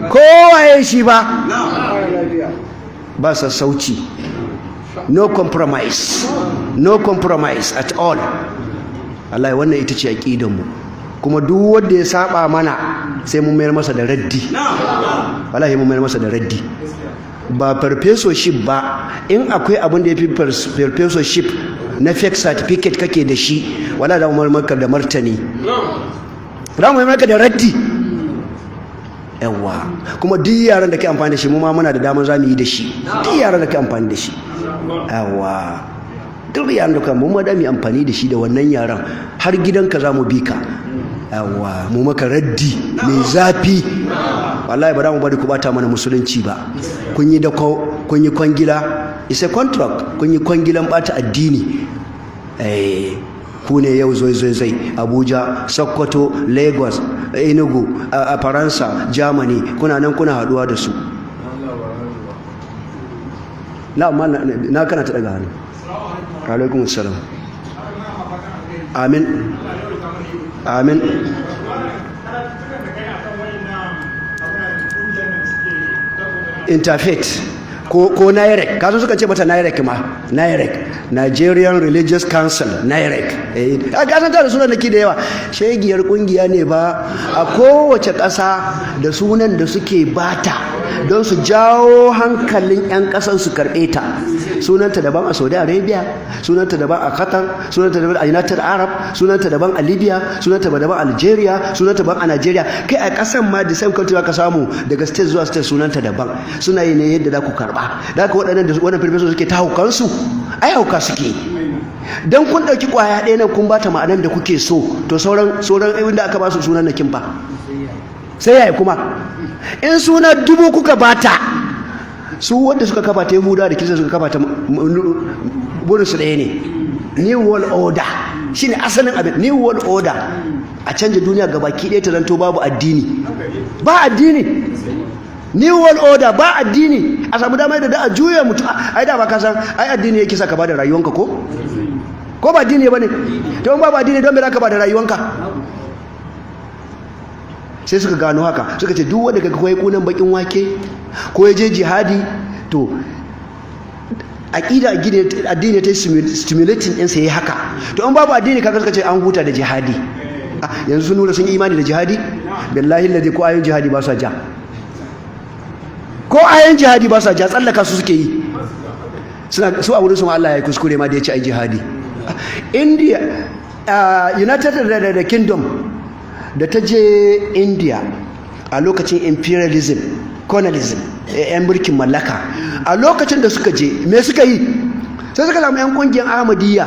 kowaye shi ba, ba sassauci, no compromise, no compromise at all. Allah, wannan ita ce aqidan mu, kuma duk wanda ya saba mana sai mun mayar masa da raddi. Wallahi mun mayar masa da raddi. Ba professorship ba, in akwai abin da ya fi professorship na fake certificate kake da shi, wala da mu maka da martani, za mu maka da raddi. Yawa, kuma duk yaran da ke amfani da shi, mu ma muna da damar za mu yi da shi. Duk yaran da ke amfani da shi, yawa, duk yaran da ka mu ma da mu amfani da shi, da wannan yaran har gidanka za mu bi ka. Yawa, mu maka raddi mai zafi. Wallahi ba za mu bari ku bata mana musulunci ba. Kun yi dako, kun yi kwangila, it's a contract. Kun yi kwangilan bata addini. Eh, ku ne yau zoi zoi zoi Abuja, Sokoto, Lagos, Enugu, a Faransa, Germany, kuna nan kuna haduwa da su. Na amma na kana ta daga hannu. Alaikum assalam. Amin, amin. Interfaith ko NIREC, kasu suka ce mata NIREC ma, NIREC, Nigerian Religious Council, NIREC. Eh, a kasan ta da sunan naki da yawa. Shegiyar kungiya ne ba a kowace ƙasa da sunan da suke bata don su jawo hankalin 'yan ƙasan su karɓe ta. Sunanta daban a Saudi Arabia, sunanta daban a Qatar, sunanta daban a United Arab, sunanta daban a Libya, sunanta daban a Algeria, sunanta daban a Nigeria. Kai, a ƙasan ma, the same country ka samu daga state zuwa state sunanta daban. Suna yi ne yadda za ku karɓa. Da haka waɗannan da wannan farfeso suke ta haukansu, ai hauka suke. Dan kun ɗauki ƙwaya ɗaya nan kun bata ma'anar da kuke so, to sauran inda aka ba su sunan nakin fa sai yaya? Kuma in suna 1000 kuka bata, su wanda suka kafa ta, Yahuda da Kirista suka kafa ta, burin su ɗaya ne, new world order. Shine asalin abin, new world order, a canja duniya gabaki ɗaya ta zanto babu addini, ba addini. New world order, ba addini, a samu damar da a juya mutum. Ai da ba ka san ai addini yake sa ka bada rayuwanka, ko ba addini bane? To in babu addini, don me zaka bada rayuwanka? Sai suka gano haka, suka ce duk wanda kaga koyi kunan bakin wake ko ya je jihadi, to aqida addini ta stimulating din sai haka. To in babu addini, kaga suka ce an huta da jihadi. Yanzu sun nuna sun yi imani da jihadi? Billahi alladhi, ko ayoyin jihadi ba su ja, ko ayoyin jihadi ba su ja, tsallaka su suke yi. Suna su a wurin su ma Allah ya yi kuskure ma da ya ci ai jihadi. India, United Kingdom da ta je India a lokacin imperialism, colonialism, yan mulkin mallaka, a lokacin da suka je, me suka yi? Sai suka samu yan kungiyar Ahmadiyya,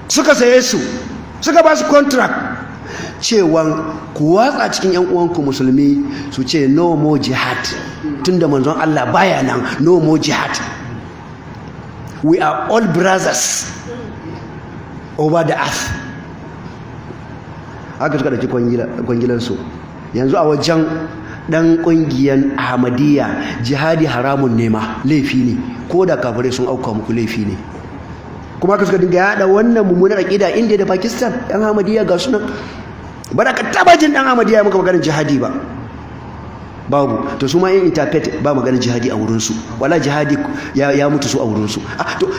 suka saye su, suka ba su contract cewa ku watsa cikin yan uwanku musulmi su ce no more jihad, tunda manzon Allah baya nan, no more jihad, we are all brothers over the earth. Haka suka ɗauki kwangilansu. Yanzu a wajen ɗan ƙungiyar Ahmadiyya, jihadi haramun nema, laifi ne. Ko da kafirai sun auka muku, laifi ne. Kuma haka suka dinga yaɗa wannan mummunar aƙida India da Pakistan. Ɗan Ahmadiyya ga sunan, ba da ka taɓa jin ɗan Ahmadiyya muka maganar jihadi ba, babu. To su ma yin interfaith, ba maganar jihadi a wurinsu. Wala jihadi ya mutu su a wurinsu.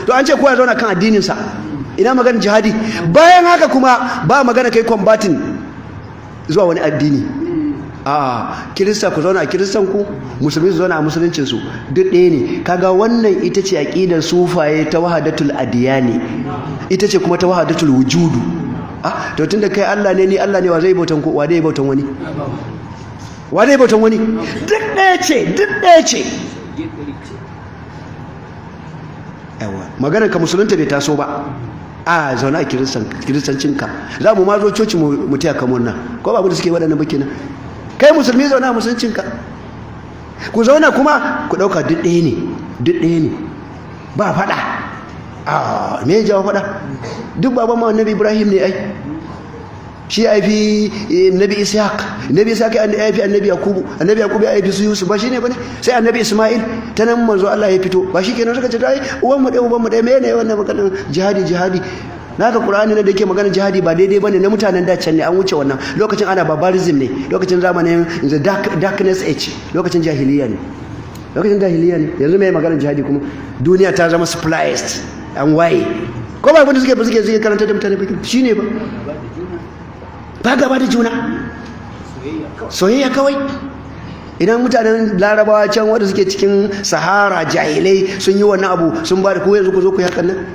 To an ce kowa ya zauna kan addininsa, ina maganar jihadi? Bayan haka kuma ba magana kai combating zuwa wani addini. A Kirista ku zauna a Kiristan ku, Musulmi su zauna a musuluncin su, duk ɗaya ne. Kaga wannan ita ce aqidar sufaye ta wahadatul adiyani, ita ce kuma ta wahadatul wujudu. Ah, to tunda kai Allah ne, ni Allah ne, wa zai bautan ko wa zai bautan wani? Wa zai bautan wani? Duk ɗaya ce, duk ɗaya ce. Yawa, maganar ka musulunta bai taso ba. A zaune a Kiristancinka, za mu ma zo coci mu taya ka murna. Ko ba da suke waɗannan ba kenan? Kai Musulmi, zaune a musuluncinka, ku zauna kuma ku ɗauka duk ɗaya ne, duk ɗaya ne, ba faɗa. A me ya jawo faɗa? Duk baban ma Annabi Ibrahim ne. Ai shi ya haifi Nabi Ishaq, Nabi Ishaq ya haifi Annabi Yakubu, Annabi Yakubu ya haifi su Yusuf, ba shine bane? Sai Annabi Isma'il, ta nan manzo Allah ya fito. Ba shi kenan? Suka ce ai uwan mu ɗaya, uban mu ɗaya, mene wannan maganar jihadi? Jihadi naka Qur'ani ne da yake maganar jihadi ba daidai bane, na mutanen da can ne, an wuce wannan lokacin. Ana barbarism ne lokacin zamanin the darkness age, lokacin jahiliya ne, lokacin jahiliya ne. Yanzu mai maganar jihadi? Kuma duniya ta zama civilized, an waye. Ko ba abin da suke ba, suke karanta da mutane ba shine ba, ba gaba da juna, soyayya kawai. Idan mutanen Larabawa can wanda suke cikin Sahara, jahilai, sun yi wannan abu, sun ba da, ku yanzu ku zo ku yi hakan nan?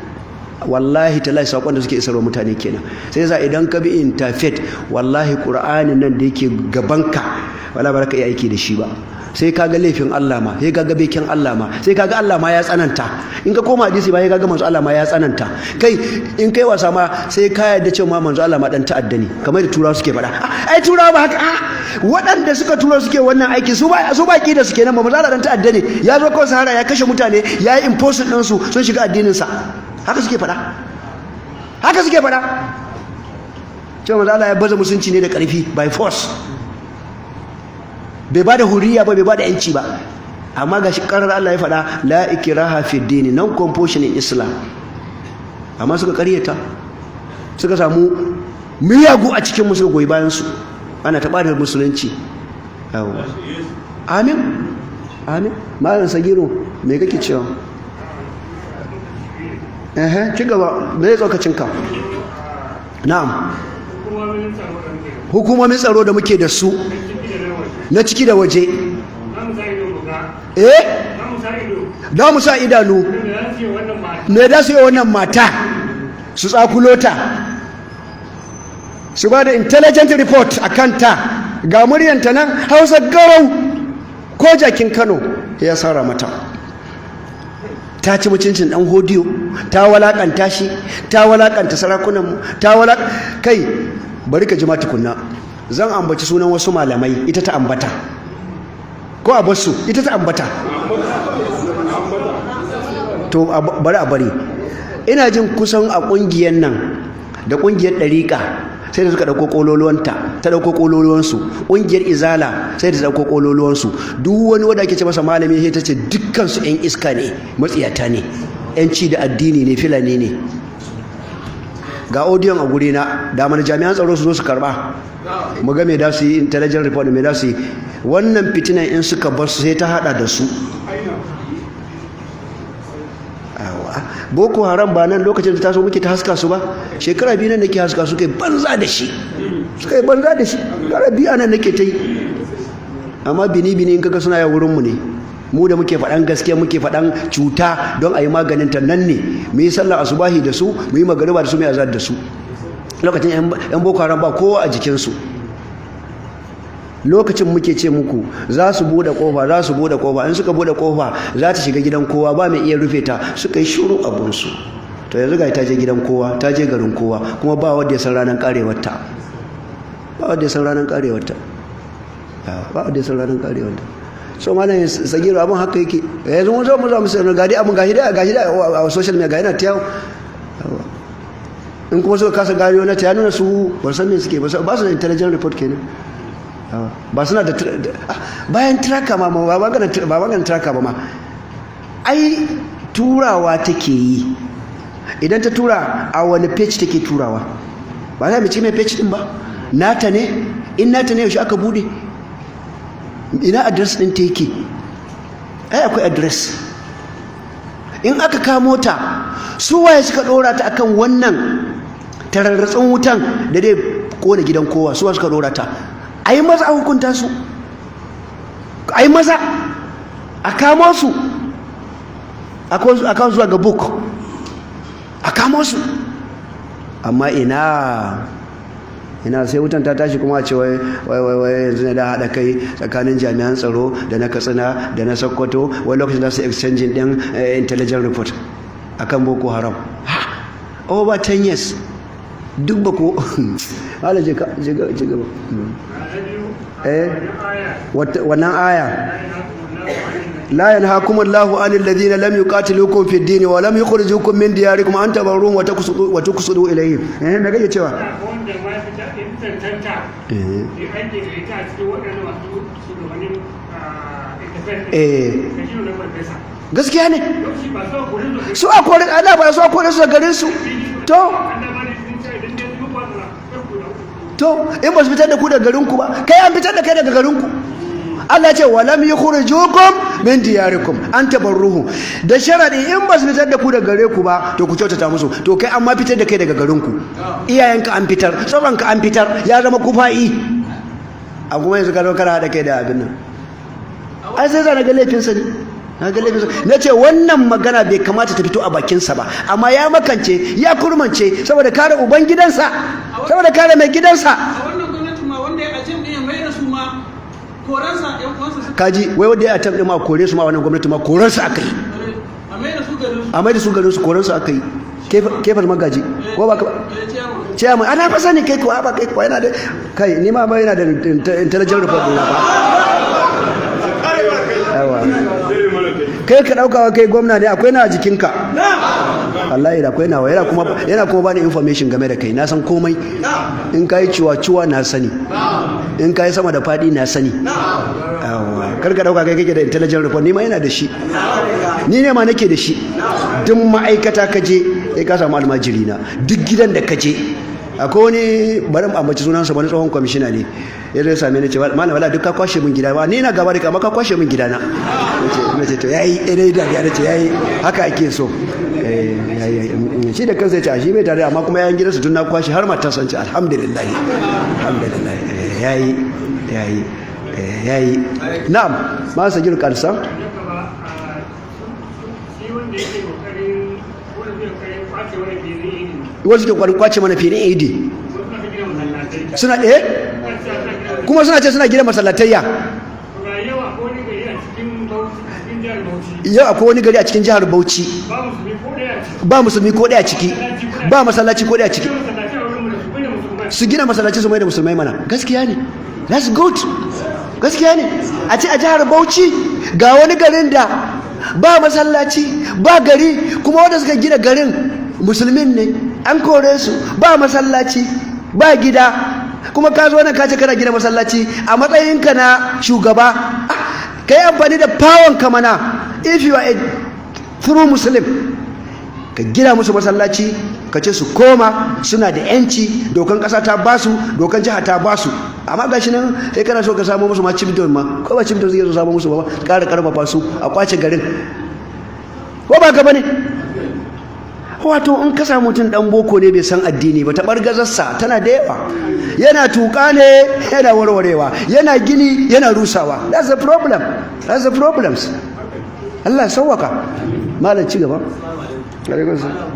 Wallahi tallahi, sakon da suke isarwa mutane kenan. Sai yasa idan ka bi interfaith, wallahi Qur'ani nan da yake gabanka Wala ba ka iya aiki da shi ba. Sai ka ga laifin Allah ma, sai ka ga bekin Allah ma, sai ka ga Allah ma ya tsananta. In ka koma hadisi ma, sai ka ga manzo Allah ma ya tsananta. Kai, in kai wasa ma, sai ka yarda cewa ma manzo Allah ma dan ta'adda ne, kamar da Turawa suke faɗa. Ai Turawa ba haka, waɗanda suka tura suke wannan aiki, su ba da suke nan ba. Manzo Allah dan ta'adda ne, ya zo kawai Sahara ya kashe mutane, ya yi imposing ɗinsu sun shiga addinin sa. Haka suke faɗa, haka suke faɗa, cewa manzo Allah ya baza musulunci ne da ƙarfi, by force, bai ba da huriya ba, bai ba da yanci ba. Amma ga shi karar Allah ya faɗa, la ikraha fi dini, non compulsion in Islam. Amma suka ƙaryata, suka samu miyagu a cikin suka goyi bayan su, ana taɓa da musulunci. Amin, amin. Malam Sagiru, me kake cewa? Eh, ci gaba. Me tsokacin ka? Na'am, hukumomin tsaro da muke da su na ciki da waje, eh, da mu sa idanu me da su yi wannan mata, su tsakulo ta, su ba da intelligent report a kanta. Ga muryanta nan, Hausa garau, ko jakin Kano ya saura mata. Ta ci mutuncin Dan Hodiyo, ta walakanta shi, ta walakanta sarakunanmu, ta walak kai, bari ka ji ma tukunna. Zan ambaci sunan wasu malamai, ita ta ambata, ko a basu? Ita ta ambata. To, bari a bari. Ina jin kusan a kungiyar nan da kungiyar ɗariƙa, sai da suka ɗauko ƙololuwanta, ta ɗauko ƙololuwansu. Ƙungiyar Izala sai da ta ɗauko ƙololuwansu. Duk wani wanda ake ce masa malami, sai ta ce dukkansu 'yan iska ne, matsiyata ne, 'yanci da addini ne, Filani ne. Ga audion a guri na da mana, jami'an tsaro su zo su karba, mu ga me da su yi, intelligence report me da su yi. Wannan fitinan in suka bar su, sai ta hada da su. Awa. Boko Haram ba nan lokacin da taso muke ta haska su ba? Shekara 2 nan nake haska su, kai banza da shi, suka yi banza da shi. Shekara 2 anan nake ta yi. Amma bini bini in kaga suna yawo wurin mu ne, mu da muke faɗan gaskiya, muke faɗan cuta don a yi maganin ta. Nan ne mu yi sallar asubahi da su, mu yi magariba da su, mu yi azar da su. Lokacin yan Boko Haram ba kowa a jikinsu. Lokacin muke ce muku za su bude kofa, za su bude kofa. In suka bude kofa, za ta shiga gidan kowa, ba mai iya rufe ta. Suka yi shiru abunsu. To, yanzu ga ta je gidan kowa, ta je garin kowa, kuma ba wanda ya san ranar karewarta, ba wanda ya san ranar karewarta, ba wanda ya san ranar karewarta. So malam Sagiru, abin haka yake. Yanzu mun zo mu zo mu sanar, gadi abin gashi da a social media, ga yana ta yawo. In kuma suka kasa gariyo na ta, ya nuna su ba san me suke ba, ba su da intelligent report kenan. Ba suna da bayan tracker ma, ba maganin tracker ba ma. Ai turawa take yi. Idan ta tura, a wani page take turawa? Ba za mu ci mai page din ba, nata ne. In nata ne, yaushe aka bude? Ina address din ta yake? Ai akwai address. In aka kamo ta, su waye suka dora ta akan wannan tararratsin wutan da dai kona gidan kowa? Su suka dora ta? Ai maza a hukunta su, ai maza a kamo su, a kawo zuwa ga book, a kamo su. Amma ina, ina, sai wutan ta tashi kuma a ce wai wai wai wai yanzu ne da haɗa kai tsakanin jami'an tsaro da na Katsina da na Sokoto, wai lokacin da su exchanging din intelligence report akan Boko Haram. Over 10 years duk ba ko hala. Je ka, je gaba. Eh, wannan aya, لا ينهاكم الله عن الذين لم يقاتلوكم في الدين ولم يخرجوكم من دياركم أن تبروهم وتقسطوا إليهم. Eh, me kake cewa? Wanda ma ya fi cancanta ya aiki da ita a cikin waɗannan masu shugabannin interfaith da shi ne farfesa. Gaskiya ne. Yau ba su a kore su. Su a kore, ana ba su a kore su da garin su. To, an da bani sun ce idan dai su ba su na ku da to, in ba su fitar da ku daga garin ku ba, kai an fitar da kai daga garin ku. Allah ce ولم يخرجوكم من دياركم أن تبروهم, da sharadi in ba su fitar da ku daga gare ku ba, to ku kyautata musu. To, kai an ma fitar da kai daga garin ku, iyayenka an fitar, sauranka an fitar, ya zama kufa'i. A kuma yanzu ka zo kana haɗa kai da abin nan. Ai sai na ga laifinsa ne, na ga laifinsa. Na ce wannan magana bai kamata ta fito a bakinsa ba, amma ya makance, ya kurmance saboda kare uban gidansa, saboda kare mai gidansa. A wannan gwamnatin ma, wanda ya ajin ɗin ya mai da su ma Koransa yan uwansa suka Kaji wai wanda ya attempt din ma kore su ma, wannan gwamnati ma koransu aka yi. A mai da su garin su. A mai da su garin su, koransu aka yi. Kefas Magaji, ko ba ka Eh, chairman. Chairman, ana fa sani kai ko ba kai ko yana da kai, ni ma ba yana da intelligent report ɗina ba. Yawa, kai ka daukawa kai gwamna ne, akwai na a jikinka. Wallahi da akwai nawa, yana kuma bani information game da kai. Na san komai. In kai ciwa ciwa na sani, in kai sama da fadi na sani. Yawa, kar ka dauka kai kake da intelligent report, ni ma yana da shi, ni ne ma nake da shi. Duk ma'aikata ka je sai ka samu almajiri na. Duk gidan da ka je akwai wani, bari mu ambaci sunansa, wani tsohon kwamishina ne ya zai same ni, ce, "Malam, wala duk ka kwashe min gida ba, ni na gaba da ka, amma ka kwashe min gida na." Nace, "To yayi." Eh, dariya, nace, "Yayi, haka ake so." Eh, yayi. Shi da kansa ya ce shi bai tare, amma kuma yayan gidansu tun na kwashe har matar san ce, "Alhamdulillah, alhamdulillah." Eh, yayi, yayi. Eh, yayi. Na'am, ma sa giru karsa. Na gaba, shi wanda yake kokarin, wanda zai kokarin kwace wani filin idi. Wasu ke kwarin kwace mana filin idi. Wasu suna gina masallatai. Suna eh kuma suna ce suna gina masallatayya. Ga yau akwai wani gari a cikin Bauchi, cikin jihar Bauchi. Yau akwai wani gari a cikin jihar Bauchi. Ba musulmi ko ɗaya a ciki. Ba musulmi ko ɗaya ciki, ba masallaci ko ɗaya ciki. Gina masallatai a wurin mu da su bane musulmai. Su gina masallaci su mai da musulmai mana. Gaskiya ne, that's good, gaskiya ne. A ce a jihar Bauchi ga wani garin da ba masallaci, ba gari, kuma wanda suka gina garin musulmin ne, an kore su, ba masallaci, ba gida, kuma ka zo nan ka ce kana gina masallaci a matsayinka na shugaba. Ka yi amfani da power ka mana. If you are a true Muslim, ka gina musu masallaci, ka ce su koma, suna da yanci, dokan kasa ta basu, dokan jiha ta basu. Amma gashi nan sai kana so ka samu musu ma chiefdom ma, ko ba chiefdom zai so samu musu ba, ƙara karfafa su a kwace garin, ko ba ka bane? Wato in ka samu mutum dan boko ne bai san addini ba, taɓargazarsa tana da yawa. Yana tuka ne yana warwarewa, yana gini yana rusawa. That's the problem, that's the problems. Allah ya sauwaka. Malam, ci gaba. Alaikum salam.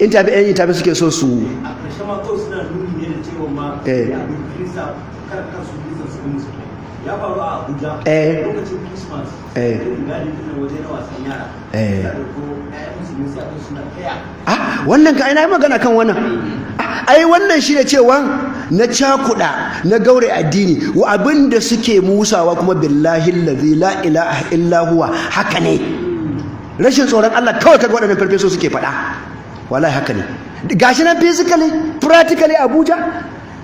Interfaith, yan interfaith suke so su A ƙarshe ma kawai suna nuni ne da cewa ma abin Kirista, kar kar su Kirista su bi musulmai. Ya faru a Abuja lokacin Christmas, irin gadin ɗin waje na wasan yara, sai da ko ƴaƴan musulmi sai a suna taya. Ah, wannan ka ina yi magana kan wannan. Ah, ai wannan shi ne cewa na cakuɗa, na gaure addini wa abin da suke musawa. Kuma billahi allazi la ilaha illa huwa, haka ne. Rashin tsoron Allah kawai kaga waɗannan farfeso suke faɗa. Wallahi haka ne. Gashi nan physically, practically, Abuja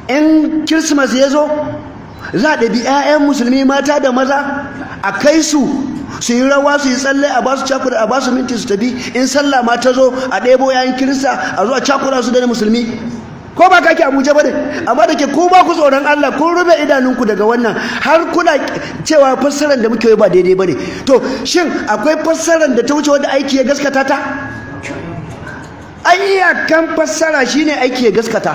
in Christmas ya zo za a ɗabi 'ya'yan musulmi mata da maza a kai su su yi rawa, su yi tsalle, a ba su cakura, a ba su minti su tafi. In sallah ma ta zo, a ɗebo 'ya'yan Kirista a zo a cakura su da na musulmi. Ko ba kake Abuja ba ne? Amma da ke ku ba ku tsoron Allah, kun rufe idanunku daga wannan, har kuna cewa fassarar da muke yi ba daidai ba ne. To shin akwai fassarar da ta wuce wanda aiki ya gaskata ta? Ai iyakan fassara shine aiki ya gaskata,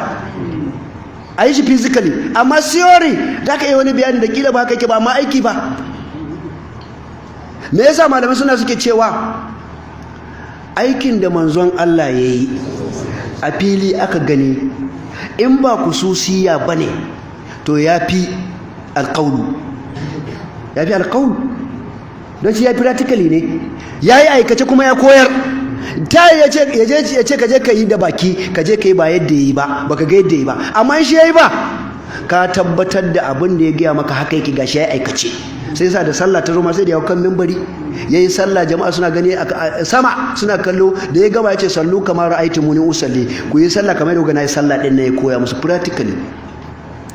a yi shi physically. Amma theory da ka yi wani bayani da kila ba kake ba, amma aiki ba. Me yasa malamai suna suke cewa aikin da manzon Allah ya yi a fili aka gani, in ba kususiya ba ne, to ya fi alƙaunu, ya fi alƙaunu, don shi ya fi practically ne, ya yi aikace kuma ya koyar. Ta ya ce ya ce ka je ka yi da baki, ka je ka yi ba yadda ya yi ba, baka ga yadda ya yi ba, amma in shi ya yi ba, ka tabbatar da abin da ya gaya maka haka yake. Gashi ya aikace. Sai sa da sallah ta zo ma, sai da ya kan mimbari ya yi sallah, jama'a suna gani a sama suna kallo. Da ya gama ya ce, "Sallu kama ra'aytumuni usalli," ku yi sallah kamar yadda na yi sallah din na. Ya koya musu practically.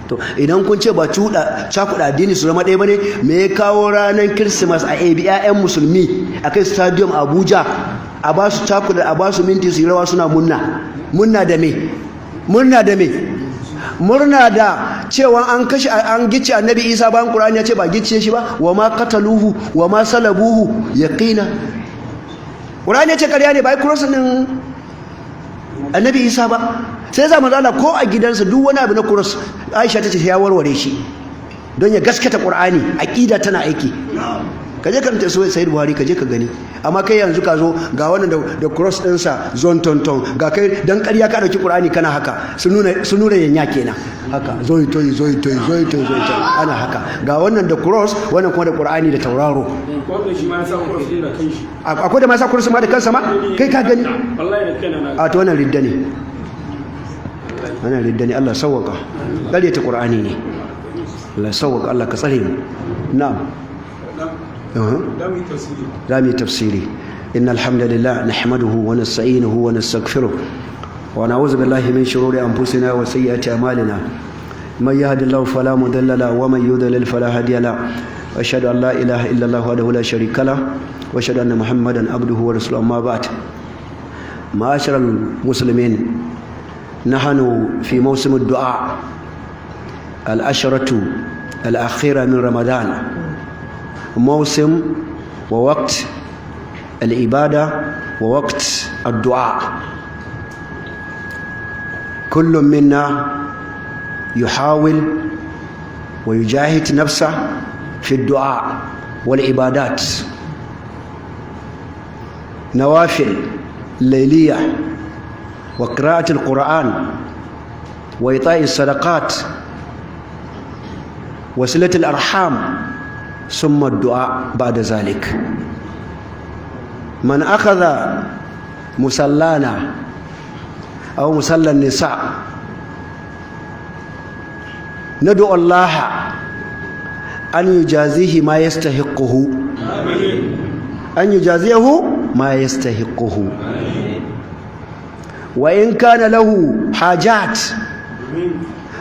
To idan kun ce ba cuɗa cakuɗa addini su zama ɗaya bane, me ya kawo ranar Christmas a ebi 'ya'yan musulmi a kai stadium Abuja, a ba su cakuɗa, a ba su minti, su yi rawa suna munna? Munna da me? Murna da me? Murna da cewa an kashe, an gice Annabi Isa, bayan Qur'ani ya ce ba gicciye shi ba? Wa ma qataluhu wa ma salabuhu yaqina. Qur'ani ya ce ƙarya ne, ba ai cross din Annabi Isa ba. Sai za manzo Allah ko a gidansa duk wani abu na cross, Aisha ta ce ya warware shi don ya gaskata Qur'ani. Aqida tana aiki. Ka je karanta Sahih Buhari, ka je ka gani. Amma kai yanzu ka zo ga wannan da cross ɗinsa zon tonton, ga kai dan ƙarya ka ɗauki Qur'ani kana haka, su nuna yanya kenan haka, zoyi toyi zoyi toyi zoyi toyi zoyi toyi, ana haka. Ga wannan da cross, wannan kuma da Qur'ani da tauraro. Akwai da ma sa cross ma da kansa ma, kai ka gani. A to wannan ridda ne, wannan ridda ne. Allah sawwaka, ƙaryata Qur'ani ne. Allah sawwaka, Allah ka tsare mu. Na'am. Za mu yi tafsiri. إن الحمد لله نحمده ونستعينه ونستغفره ونعوذ بالله من شرور أنفسنا وسيئات أعمالنا، من يهد الله فلا مضل له ومن يضلل فلا هادي له، أشهد أن لا إله إلا الله وحده لا شريك له، وأشهد أن محمدا عبده ورسوله، أما بعد. معاشر المسلمين، نحن في موسم الدعاء، العشرة الأخيرة من رمضان، موسم ووقت العبادة ووقت الدعاء. كل منا يحاول ويجاهد نفسه في الدعاء والعبادات، نوافل ليلية وقراءة القرآن وإعطاء الصدقات وصلة الأرحام، ثم الدعاء بعد ذلك. من أخذ مسلانا أو مسلى النساء، ندعو الله أن يجازيه ما يستحقه، أن يجازيه ما يستحقه، وإن كان له حاجات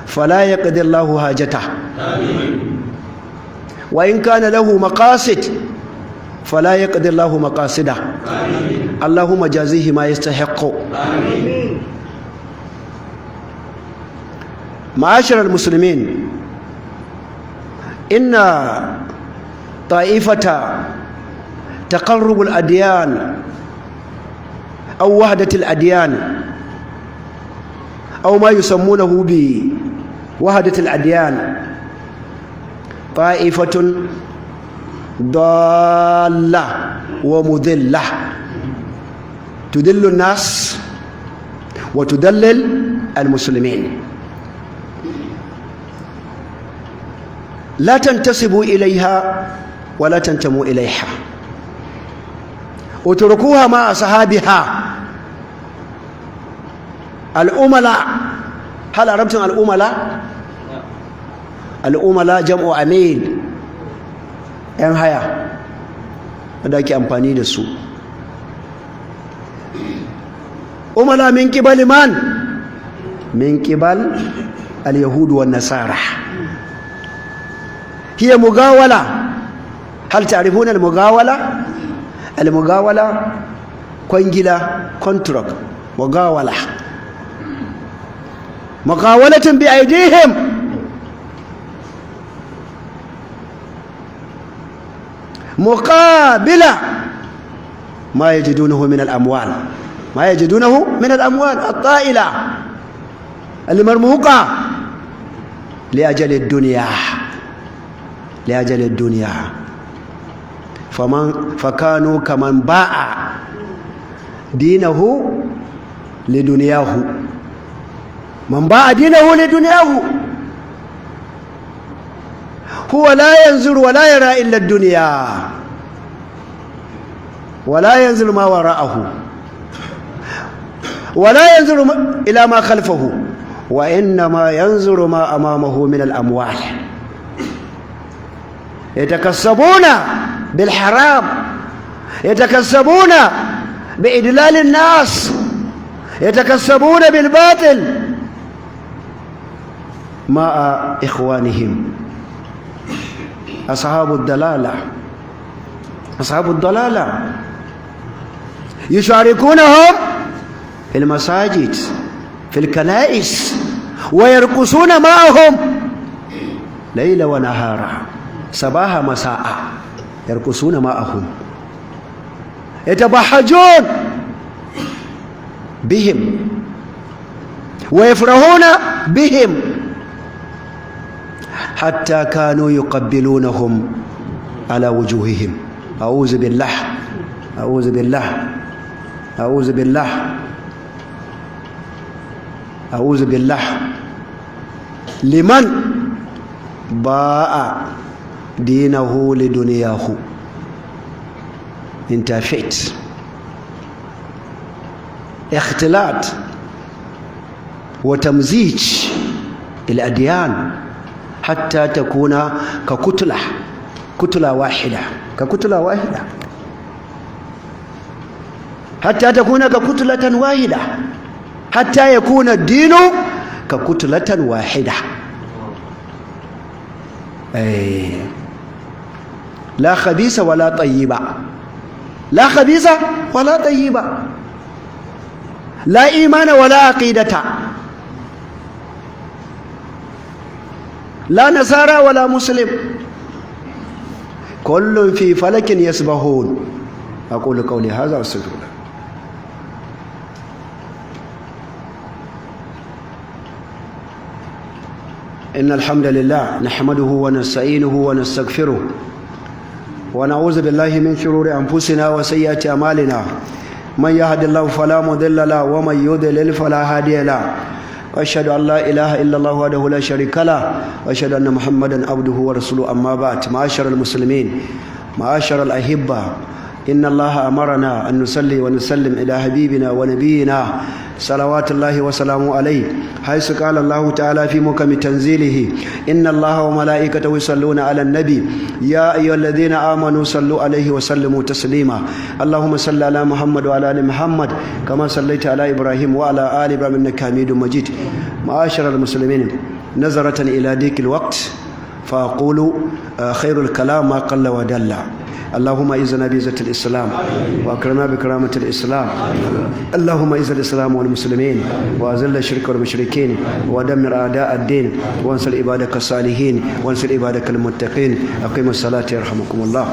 فلا يقضي الله حاجته، وإن كان له مقاصد فلا يقضي الله مقاصده. اللهم جازيه ما يستحق. معاشر المسلمين، إن طائفة تقرب الأديان أو وحدة الأديان أو ما يسمونه بوحدة الأديان طائفة ضالة ومضلة، تدل الناس وتدلل المسلمين. لا تنتسبوا إليها ولا تنتموا إليها، اتركوها مع أصحابها الأملاء. هل عرفتم الأملاء؟ الأملاء جمع أمين، ‘yan haya da ake amfani da su. Umala min qibal man? Min qibal al-yahud wa nasara. Hiya mugawala. Hal ta'rifuna al-mugawala? Al-mugawala kwangila, contract, mugawala. Mugawalatun bi aydihim. مقابلة ما يجدونه من الأموال، ما يجدونه من الأموال الطائلة المرموقة لأجل الدنيا، لأجل الدنيا. فكانوا كمن باع دينه لدنياه، من باع دينه لدنياه، هو لا ينظر ولا يرى إلا الدنيا، ولا ينظر ما وراءه، ولا ينظر إلى ما خلفه، وإنما ينظر ما أمامه من الأموال. يتكسبون بالحرام، يتكسبون بإدلال الناس، يتكسبون بالباطل مع إخوانهم أصحاب الضلالة. أصحاب الضلالة يشاركونهم في المساجد، في الكنائس، ويرقصون معهم ليلا ونهارا، صباحا مساء، يرقصون معهم، يتبحجون بهم ويفرحون بهم، حتى كانوا يقبلونهم على وجوههم. A'udhu billah, a'udhu billah, a'udhu billah, a'udhu billah. Liman ba'a dinahu liduniyahu. Interfaith, ikhtilat wa tamzij al-adyan hatta takuna ka kutla, kutla wahida, ka kutla wahida, hatta takuna ka kutlatan wahida, hatta yakuna ad-dinu ka kutlatan wahida. La khabisa wala tayyiba, la khabisa wala tayyiba, la imana wala aqidata, la nasara wala muslim, kullun fi falakin yasbahun. Aqulu qawli hadha wa astaghfirullah. إن الحمد لله نحمده ونستعينه ونستغفره ونعوذ بالله من شرور أنفسنا وسيئات أعمالنا. من يهد الله فلا مضل له ومن يضلل فلا هادي له. وأشهد أن لا إله إلا الله وحده لا شريك له، وأشهد أن محمدا عبده ورسوله. أما بعد، معاشر المسلمين، معاشر الأحبة، إن الله أمرنا أن نصلي ونسلم إلى حبيبنا ونبينا صلوات الله وسلامه عليه، حيث قال الله تعالى في محكم تنزيله: إن الله وملائكته يصلون على النبي يا أيها الذين آمنوا صلوا عليه وسلموا تسليما. اللهم صل على محمد وعلى آل محمد كما صليت على إبراهيم وعلى آل إبراهيم إنك حميد مجيد. معاشر المسلمين، نظرة إلى ضيق الوقت فأقول خير الكلام ما قل ودل. اللهم اعزنا بعزة الإسلام وأكرمنا بكرامة الإسلام. اللهم اعز الإسلام والمسلمين وأذل الشرك والمشركين ودمر أعداء الدين وانصر عبادك الصالحين وانصر عبادك المتقين. أقيموا الصلاة يرحمكم الله.